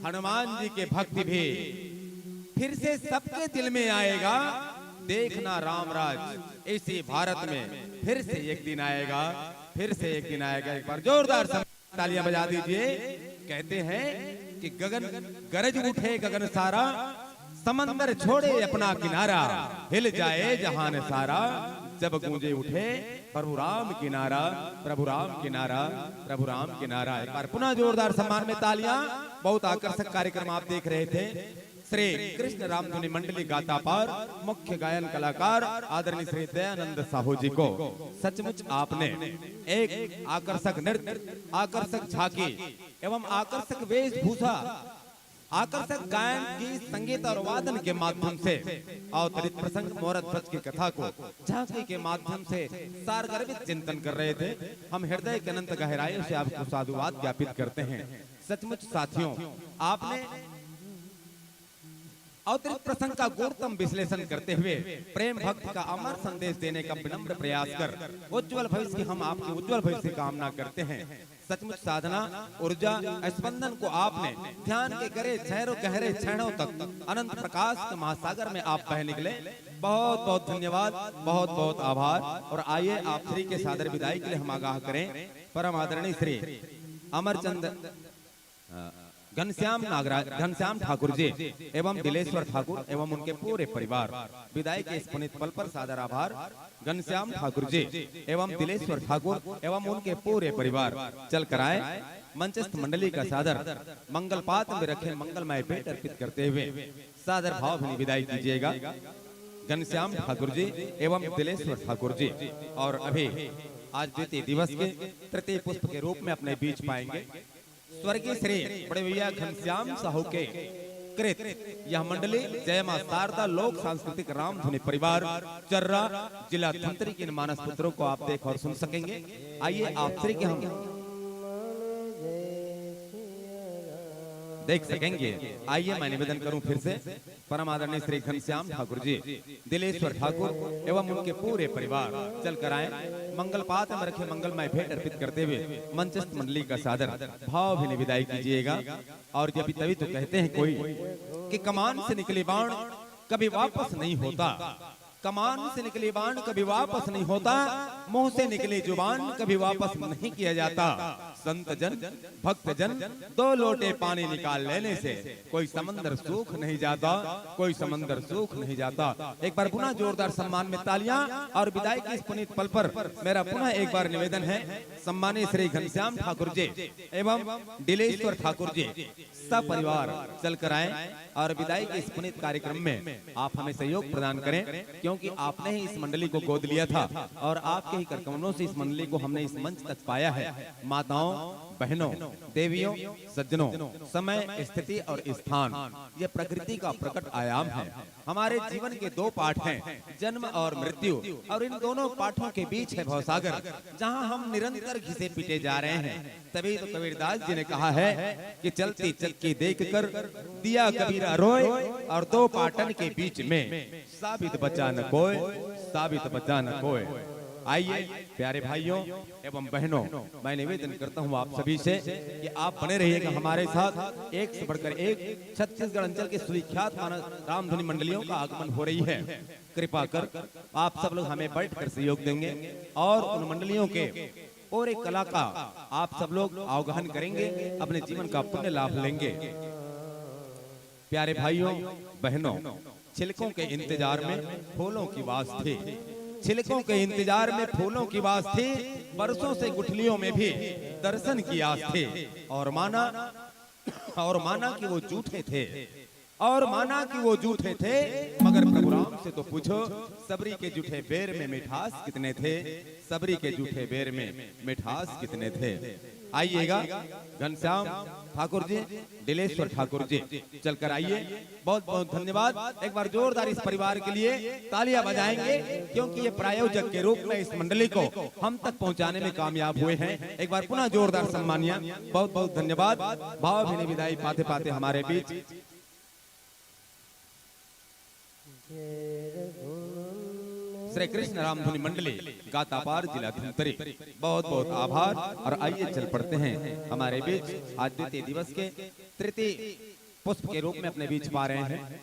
हनुमान जी के भक्त भी फिर से सबके दिल में आएगा। देखना रामराज इसी भारत में फिर से एक दिन आएगा, फिर से एक दिन आएगा। एक बार जोरदार तालियां बजा दीजिए। कहते हैं कि गगन गरज उठे गगन सारा, समंदर छोड़े अपना किनारा, हिल जाए जहान सारा, जब गूंजे उठे प्रभु राम की नारा, प्रभु राम की नारा, प्रभु राम की नारा। एक बार पुनः जोरदार सम्मान में तालियां। बहुत आकर्षक कार्यक्रम आप देख रहे थे। श्री कृष्ण रामधुनी मंडली गातापार, मुख्य गायन कलाकार आदरणीय श्री दयानंद साहू जी को सचमुच आपने एक आकर्षक नृत्य, आकर्षक झांकी एवं आकर्षक वेशभूषा, आकर्षक गायन, गीत, संगीत और वादन के माध्यम से अवतरित प्रसंग मोरध्वज की कथा को झांकी के माध्यम से सारगर्भित चिंतन कर रहे थे। हम हृदय के अनंत गहराइयों से आपको साधुवाद ज्ञापित करते हैं। सचमुच साथियों, आपने अवतरित प्रसंग का गूढ़तम विश्लेषण करते हुए प्रेम भक्ति का अमर संदेश देने का विनम्र प्रयास कर उज्जवल भविष्य की हम आपके उज्जवल भविष्य की कामना करते हैं। सचमुच साधना, ऊर्जा, स्पंदन को आपने ध्यान के गहरे छहरों, गहरे छहरों तक अनंत प्रकाश के महासागर में आप बह निकले। बहुत बहुत धन्यवाद, बहुत बहुत आभार। और आइए आप श्री के सादर विदाई के लिए हम आगाह करें परम आदरणीय श्री अमरचंद, अ, घनश्याम नागराज, घनश्याम ठाकुर जी एवं दिलेश्वर ठाकुर एवं उनके पूरे परिवार, विदाई के इस पुनीत पल पर सादर आभार। घनश्याम ठाकुर जी एवं दिलेश्वर ठाकुर एवं उनके पूरे परिवार चल कर आए। मंचस्थ मंडली का सादर मंगल पात्र में रखे मंगलमय भेंट अर्पित करते हुए सादर भावभीनी विदाई कीजिएगा घनश्याम ठाकुर जी एवं दिलेश्वर ठाकुर जी। और अभी आज द्वितीय दिवस के तृतीय पुष्प के रूप में अपने बीच पाएंगे स्वर्गीय श्री बड़े भैया घनश्याम साहू के कृत यह मंडली जय मां शारदा लोक सांस्कृतिक रामधुनी परिवार चर्रा, जिला धमतरी के इन मानस पुत्रों को आप देख और सुन सकेंगे। आइए आप श्री के हम देख सकेंगे। आइए मैं निवेदन करूं फिर से परम आदरणीय श्री घनश्याम ठाकुर जी, दिलेश्वर ठाकुर एवं उनके पूरे परिवार चल कर आए। मंगल पात्र में रखे मंगलमय भेंट अर्पित करते हुए मंचस्थ मंडली का सादर भावभीनी विदाई कीजिएगा। और जब तभी तो कहते हैं कोई कि कमान से निकले बाण कभी वापस नहीं होता, कमान से निकले बाण कभी वापस नहीं होता, मुंह से निकले जुबान कभी वापस नहीं किया जाता। संत जन, भक्त जन, दो लोटे पानी निकाल लेने से कोई समंदर सूख नहीं जाता, कोई समंदर सूख नहीं जाता। एक बार पुनः जोरदार सम्मान में तालियां। और विदाई के इस पुनीत पल पर मेरा पुनः एक बार निवेदन है सम्मानित श्री घनश्याम ठाकुर जी एवं डिलेश्वर ठाकुर जी सपरिवार चल कर आए और विदाई के इस पुनीत कार्यक्रम में आप हमें सहयोग प्रदान करें, क्योंकि आपने ही इस मंडली को गोद लिया था और आपके ही करकमलों से इस मंडली को हमने इस मंच तक पाया है। माताओं, बहनों, देवियों, सज्जनों, समय, स्थिति और स्थान, यह प्रकृति का प्रकट आयाम है। हमारे जीवन के दो पाठ हैं, जन्म और मृत्यु, और इन दोनों पाठों के बीच है भवसागर, जहां हम निरंतर घिसे पीटे जा रहे हैं। तभी तो कबीरदास जी ने कहा है कि चलती चक्की देखकर दिया कबीरा रोए, और दो पाटन के बीच में साबित बचा न कोय, साबित बचा न कोय। आइए प्यारे भाइयों एवं बहनों, मैं निवेदन करता हूं आप सभी से कि आप बने रहिएगा हमारे साथ। एक से बढ़कर एक छत्तीसगढ़ अंचल के सुविख्यात मानस रामधुनी मंडलियों का आगमन हो रही है। कृपा कर आप सब लोग हमें बैठ कर सहयोग देंगे और उन मंडलियों के और एक कला का आप सब लोग अवगाहन करेंगे, अपने जीवन का पुण्य लाभ लेंगे। प्यारे भाइयों, बहनों, छिलकों के इंतजार में फूलों की वास थी, छिलकों के इंतजार में फूलों की वास थी। बरसों से गुठलियों में भी दर्शन की आस थी और माना और माना कि वो जूठे थे, और माना कि वो जूठे थे, मगर प्रभु राम से तो पूछो, सबरी के जूठे बेर में मिठास कितने थे, सबरी के जूठे बेर में मिठास कितने थे। आइएगा घनश्याम ठाकुर जी, डिलेश्वर ठाकुर जी, चलकर आइए। बहुत बहुत धन्यवाद एक बार जोरदार इस परिवार के लिए, तालियां बजाएंगे, क्योंकि ये प्रायोजक के रूप में इस मंडली को हम तक पहुंचाने में कामयाब हुए हैं। एक बार पुनः जोरदार सम्मानिया। बहुत बहुत धन्यवाद। भावभीनी विदाई पाते पाते हमारे बीच श्री कृष्ण रामधुनी मंडली, गातापार, जिला धमतरी, बहुत बहुत आभार। और आइए चल पड़ते हैं हमारे बीच आज द्वितीय दिवस के तृतीय पुष्प के रूप में अपने बीच पा रहे हैं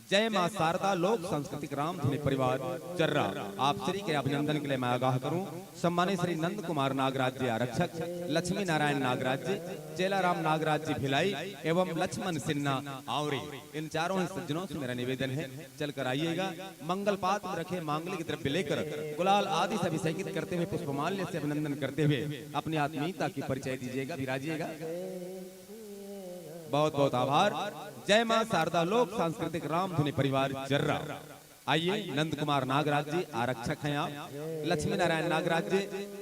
जय मां शारदा लोक सांस्कृतिक रामधुनी परिवार चर्रा। आप श्री के अभिनंदन के लिए मैं आगाह करूं, सम्मानित श्री नंद कुमार नागराज जी आरक्षक, लक्ष्मी नारायण नागराज जी, चेला राम नागराज जी भिलाई एवं लक्ष्मण सिन्हा आवरी, इन चारों ही सज्जनों से मेरा निवेदन है, चलकर आइएगा। मंगल पात्र में रखे मांगलिक द्रव्य लेकर गुलाल आदि से अभिषेकित करते हुए पुष्पमाल्य से अभिनंदन करते हुए अपनी आत्मीयता की परिचय दीजिएगा, विराजिएगा। बहुत बहुत आभार। जय मां शारदा लोक सांस्कृतिक रामधुनी परिवार चर्रा। आइए, नंद कुमार नागराज जी आरक्षक हैं आप, लक्ष्मी नारायण नागराज जी,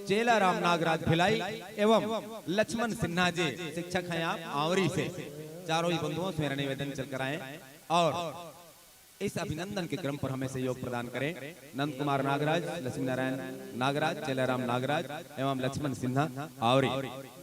चेला राम नागराज भिलाई एवं लक्ष्मण सिन्हा जी शिक्षक हैं आप आंवरी से। चारों ही बंधुओं से मेरा निवेदन चलकर आए और इस अभिनंदन के क्रम पर हमें सहयोग प्रदान करें। नंद कुमार नागराज, लक्ष्मी नारायण नागराज, चेलाराम नागराज एवं लक्ष्मण सिन्हा आवरी।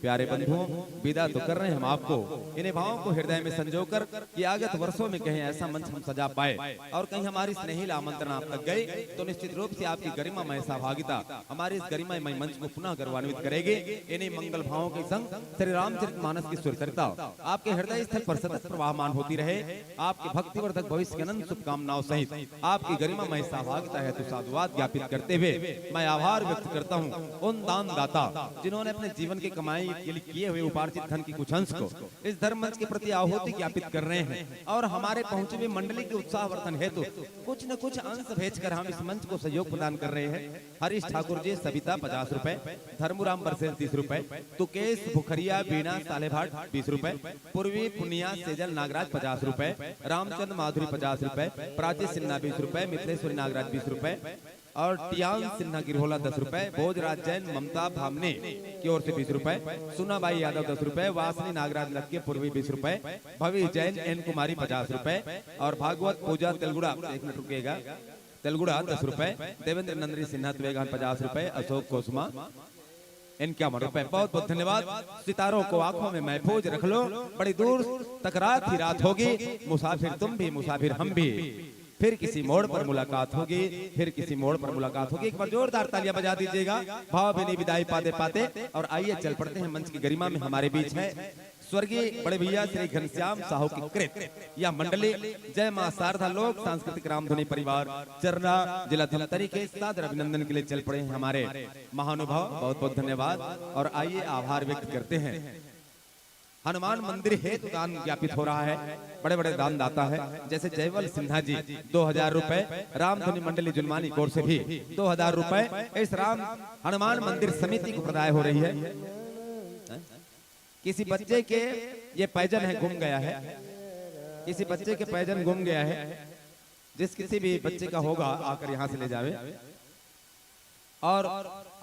प्यारे बंधुओं, विदा तो कर रहे हैं हम आपको, इन्हीं भावों को हृदय में संजोकर कि आगत वर्षों में कहीं ऐसा मंच हम सजा पाए और कहीं हमारी स्नेहिल आमंत्रण आप तक गए तो निश्चित रूप से आपकी गरिमामय सहभागिता हमारे इस गरिमामय मंच को पुनः गौरवान्वित करेगी। इन्हीं मंगल भावों के संग श्री रामचरित मानस की सुरसरिता आपके हृदय स्थल पर सतत प्रवाहमान होती रहे। आपके भक्तिवर्धक भविष्य की अनंत शुभकामनाओं सहित आपकी गरिमामय सहभागिता हेतु साधुवाद ज्ञापित करते हुए मैं आभार व्यक्त करता हूँ उन दानदाता जिन्होंने अपने जीवन की कमाई के लिए किए हुए उपार्जित धन की कुछ अंश को इस धर्म मंच के प्रति आहुति ज्ञापित कर रहे हैं और हमारे पहुंचे हुए मंडली के उत्साहवर्धन हेतु कुछ न कुछ अंश भेजकर हम इस मंच को सहयोग प्रदान कर रहे हैं। हरीश ठाकुर जी सविता पचास रुपए, धर्मूराम बरसेल तीस रुपए, तुकेश भुखरिया बीना सालेभाट बीस रुपए, पूर्वी पुनिया सेजल नागराज पचास रुपए, रामचंद माधुरी पचास रुपए, प्राची सिन्हा बीस रुपए, मिथिलेश्वरी नागराज बीस रुपए और टियान सिन्हा गिरहोला दस रुपए, भोजराज जैन ममता भामने की ओर से बीस रुपए, सुनाबाई यादव दस रुपए, वासनी नागराज लक्के पूर्वी बीस रुपए, भवी जैन एन कुमारी पचास रुपए और भागवत पूजा तेलगुड़ा, एक मिनट रुकिएगा, तेलगुड़ा दस रुपए, देवेंद्र नंदनी सिन्हा त्वेगान पचास रुपए, अशोक कोसमा इक्यावन रुपए। बहुत बहुत धन्यवाद। सितारों को आंखों में महफूज रख लो, बड़ी दूर तक रात ही रात होगी, मुसाफिर तुम भी मुसाफिर हम भी, फिर किसी मोड़ पर मुलाकात होगी, फिर किसी मोड़ पर मुलाकात होगी। एक बार जोरदार तालियां बजा दीजिएगा भावभीनी विदाई पाते पाते। और आइए चल पड़ते हैं मंच की गरिमा में, हमारे बीच है स्वर्गीय बड़े भैया श्री घनश्याम साहू की कृत यह मंडली जय मां शारदा लोक सांस्कृतिक रामधुनी परिवार चर्रा, जिला धमतरी के सादर अभिनंदन के लिए चल पड़े हैं हमारे महानुभाव। बहुत बहुत धन्यवाद। और आइए आभार व्यक्त करते हैं हनुमान मंदिर हेतु दान ज्ञापित हो रहा है। बड़े बड़े दानदाता है जैसे जयवल सिन्हा जी दो हजार रुपए, रामधुनी मंडली जुलमानी कोर से भी दो हजार रुपए, इस राम हनुमान मंदिर समिति को प्रदाय हो रही है। किसी बच्चे के ये पैजन है, गुम गया है, किसी बच्चे के पैजन गुम गया है, जिस किसी भी बच्चे का होगा आकर यहाँ से ले जावे। और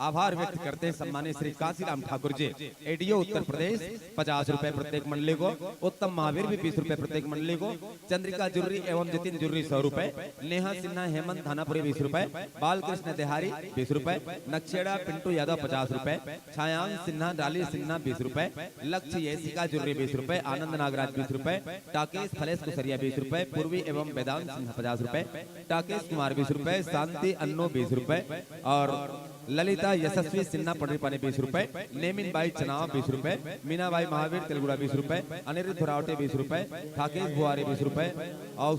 आभार व्यक्त करते हैं सम्मानित श्री काशीराम ठाकुर जी, एडीओ उत्तर प्रदेश, पचास रुपए प्रत्येक मंडली को, उत्तम महावीर भी बीस रुपए प्रत्येक मंडली को, चंद्रिका जुर्री एवं जितिन जुर्री सौ रुपए, नेहा सिन्हा हेमंत धानापुरी बीस रुपए, बालकृष्ण देहारी बीस रुपए, नक्षेड़ा पिंटू यादव पचास रुपए, छायांश सिन्हा, डाली सिन्हा बीस रुपए, लक्ष्य येसिका जुर्री बीस रुपए, आनंद नागराज बीस रुपए, टाकेश फलेश कुसरिया बीस रुपए, पूर्वी एवं वेदांत सिन्हा पचास रुपए, टाकेश कुमार बीस रुपए, शांति अन्नू बीस रुपए और ललिता यशस्वी सिन्हा पंडरीपानी बीस रुपए, नेमिन बाई चनाव बीस रुपए, मीना बाई महावीर तेलगुड़ा बीस रुपए, अनिरुद्ध रावटे बीस रुपए, ठाकेश बुआरे बीस रुपए और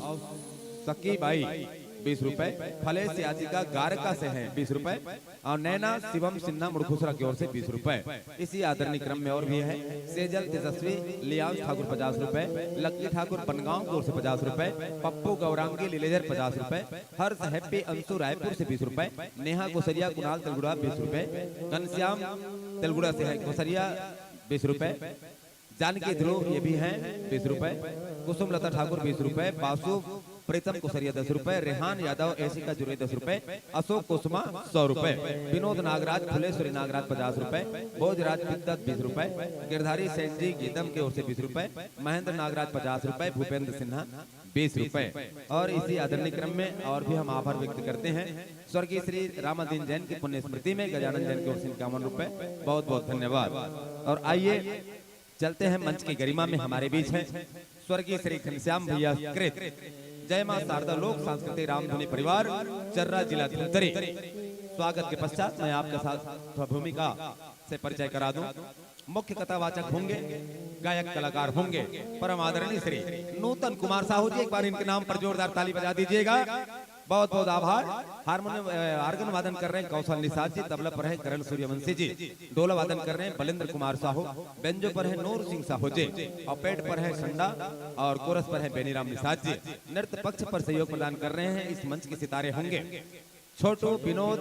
सकी बाई बीस रुपए, फलेश याचिका गारका से हैं बीस रुपए और नैना शिवम सिन्हा मुड़खुसरा की ओर से बीस रुपए। इसी आदरणीय क्रम में और भी है, सेजल तेजस्वी लियांश ठाकुर पचास रुपए, लक्की ठाकुर बनगांव की ओर से पचास रुपए, पप्पू गौरांगी लीलेजर पचास रुपए, हर्ष हैप्पी अंशु रायपुर से बीस रुपए, नेहा कोसरिया कुणाल तेलगुड़ा बीस रुपए, घनश्याम तेलगुड़ा से है कोसरिया बीस रुपए, जानकी ध्रुव, ये भी हैं, बीस रुपए। कुसुम लता ठाकुर, बीस रुपए। बासु प्रीतम कुसरिया, दस रुपए। रेहान यादव, एसिका जुरे, दस रुपए। अशोक कुसुमा, सौ रुपए। विनोद नागराज, फुलेश्वरी नागराज, पचास रुपए। भोजराज तिब्बत, बीस रुपए। गिरधारी सेठ जी गीदम की ओर से बीस रुपए। महेंद्र नागराज, पचास रुपए। भूपेंद्र सिन्हा, बीस रुपए। और इसी आदरणीय क्रम में और भी हम आभार व्यक्त करते हैं स्वर्गीय श्री रामाधीन जैन की पुण्य स्मृति में गजानन जैन की ओर से इक्यावन रुपए। बहुत बहुत धन्यवाद। और आइए, चलते हैं मंच की गरिमा में। हमारे बीच हैं स्वर्गीय श्री घनश्याम भैया कृत, जय मां शारदा लोक सांस्कृतिक रामधुनी परिवार, चर्रा, जिला धमतरी। स्वागत के पश्चात मैं आपके साथ भूमिका से परिचय करा दूं। मुख्य कथावाचक होंगे, गायक कलाकार होंगे परम आदरणीय श्री नूतन कुमार साहू जी। एक बार इनके नाम पर जोरदार ताली बजा दीजिएगा। बहुत बहुत आभार। हारमोनियम, अ, आर्गन वादन कर रहे हैं कौशल निषाद जी, तबला पर है करण सूर्यवंशी जी, ढोल वादन कर रहे हैं बलेंद्र कुमार साहू, बेंजो पर है नूर सिंह साहू जी, और पैड पर है संडा और कोरस पर है बेनीराम निषाद जी। नृत्य पक्ष पर सहयोग प्रदान कर रहे हैं इस मंच के सितारे होंगे छोटू, विनोद,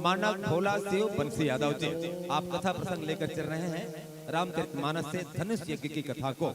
मानक, भोला, शिव, बंसी यादव जी। आप कथा प्रसंग लेकर चल रहे हैं रामचरित मानस से धनुष यज्ञ की कथा को,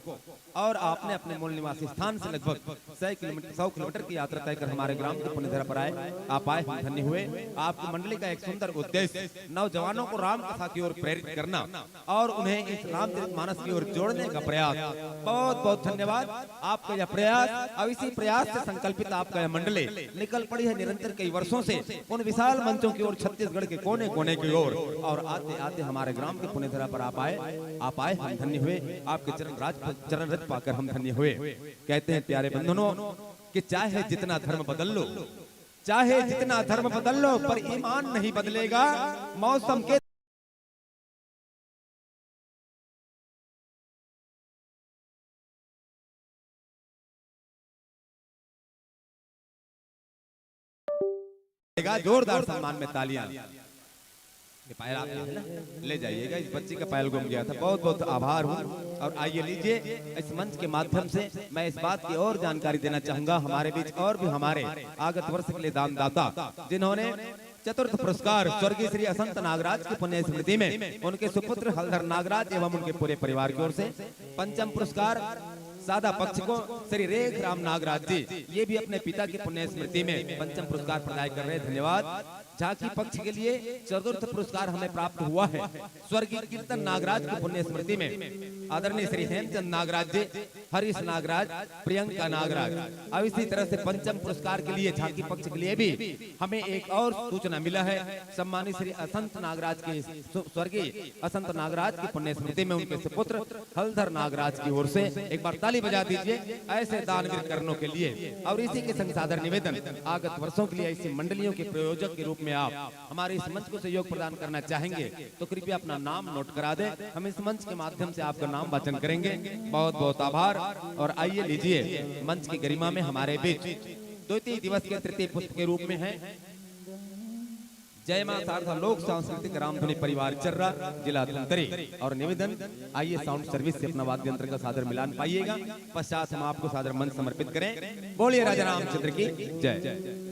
और आपने अपने मूल निवास स्थान से लगभग सौ किलोमीटर, सौ किलोमीटर की यात्रा तय कर हमारे ग्राम के पुण्य धरा पर आए। आप आए, हम धन्य हुए। आपकी मंडली का एक सुंदर उद्देश्य नौजवानों को राम कथा की ओर प्रेरित करना और उन्हें इस रामचरित मानस की ओर जोड़ने का प्रयास। बहुत बहुत धन्यवाद। आपका यह प्रयास और इसी प्रयास से संकल्पित आपका यह मंडली निकल पड़ी है निरंतर कई वर्षों से उन विशाल मंचों की ओर। छत्तीसगढ़ के कोने कोने की ओर, और आते आते हमारे ग्राम के पुण्य धरा पर आप आए। आप आए, हम धन्य हुए। आपके चरण राज, चरण रज पाकर हम धन्य हुए। कहते हैं प्यारे बंधनों कि चाहे जितना धर्म बदल लो, चाहे जितना धर्म बदल लो, पर ईमान नहीं बदलेगा। मौसम के जोरदार सम्मान में तालियां। ये पायल आपका है ना, ले जाइएगा। इस बच्ची का पायल गुम गया था। बहुत बहुत आभार हूँ। और आइए, लीजिए, इस मंच के माध्यम से मैं इस बात की और जानकारी देना चाहूंगा। हमारे बीच और भी हमारे आगत वर्ष के लिए दानदाता, जिन्होंने चतुर्थ पुरस्कार स्वर्गीय श्री असंत नागराज की पुण्य स्मृति में उनके सुपुत्र हलधर नागराज एवं उनके पूरे परिवार की ओर से, पंचम पुरस्कार सादा पक्ष को श्री रेख राम नागराज जी, ये भी अपने पिता की पुण्य स्मृति में पंचम पुरस्कार प्रदान कर रहे हैं। धन्यवाद। झांकी पक्ष के लिए चतुर्थ पुरस्कार हमें प्राप्त हुआ है स्वर्गीय कीर्तन नागराज की पुण्य स्मृति में आदरणीय श्री हेमचंद नागराज जी, हरीश नागराज, प्रियंका नागराज। अब इसी तरह से पंचम पुरस्कार के लिए झांकी पक्ष के लिए भी हमें एक और सूचना मिला है। सम्मानित श्री असंत नागराज के सु-, स्वर्गीय असंत नागराज की पुण्य स्मृति में उनके सुपुत्र हलधर नागराज की ओर से एक बार ताली बजा दीजिए ऐसे दानवीर कर्णों के लिए। और इसी के संग सादर निवेदन, आगत वर्षों के लिए ऐसी मंडलियों के प्रायोजक के रूप में आप हमारे इस मंच को सहयोग प्रदान करना चाहेंगे तो कृपया अपना नाम नोट करा दें। हम इस मंच के माध्यम से आपका नाम वाचन करेंगे। बहुत बहुत आभार। और आइए, लीजिए, मंच की गरिमा में हमारे बीच द्वितीय दिवस के तृतीय पुष्प के रूप में है जय मां शारदा लोक सांस्कृतिक रामधुनी परिवार चर्रा, जिला धमतरी। और निवेदन, आइए साउंड सर्विस से अपना वाद्य यंत्र का सादर मिलान पाइएगा। पश्चात हम आपको सादर मंच समर्पित करें। बोलिए राजा रामचंद्र की जय।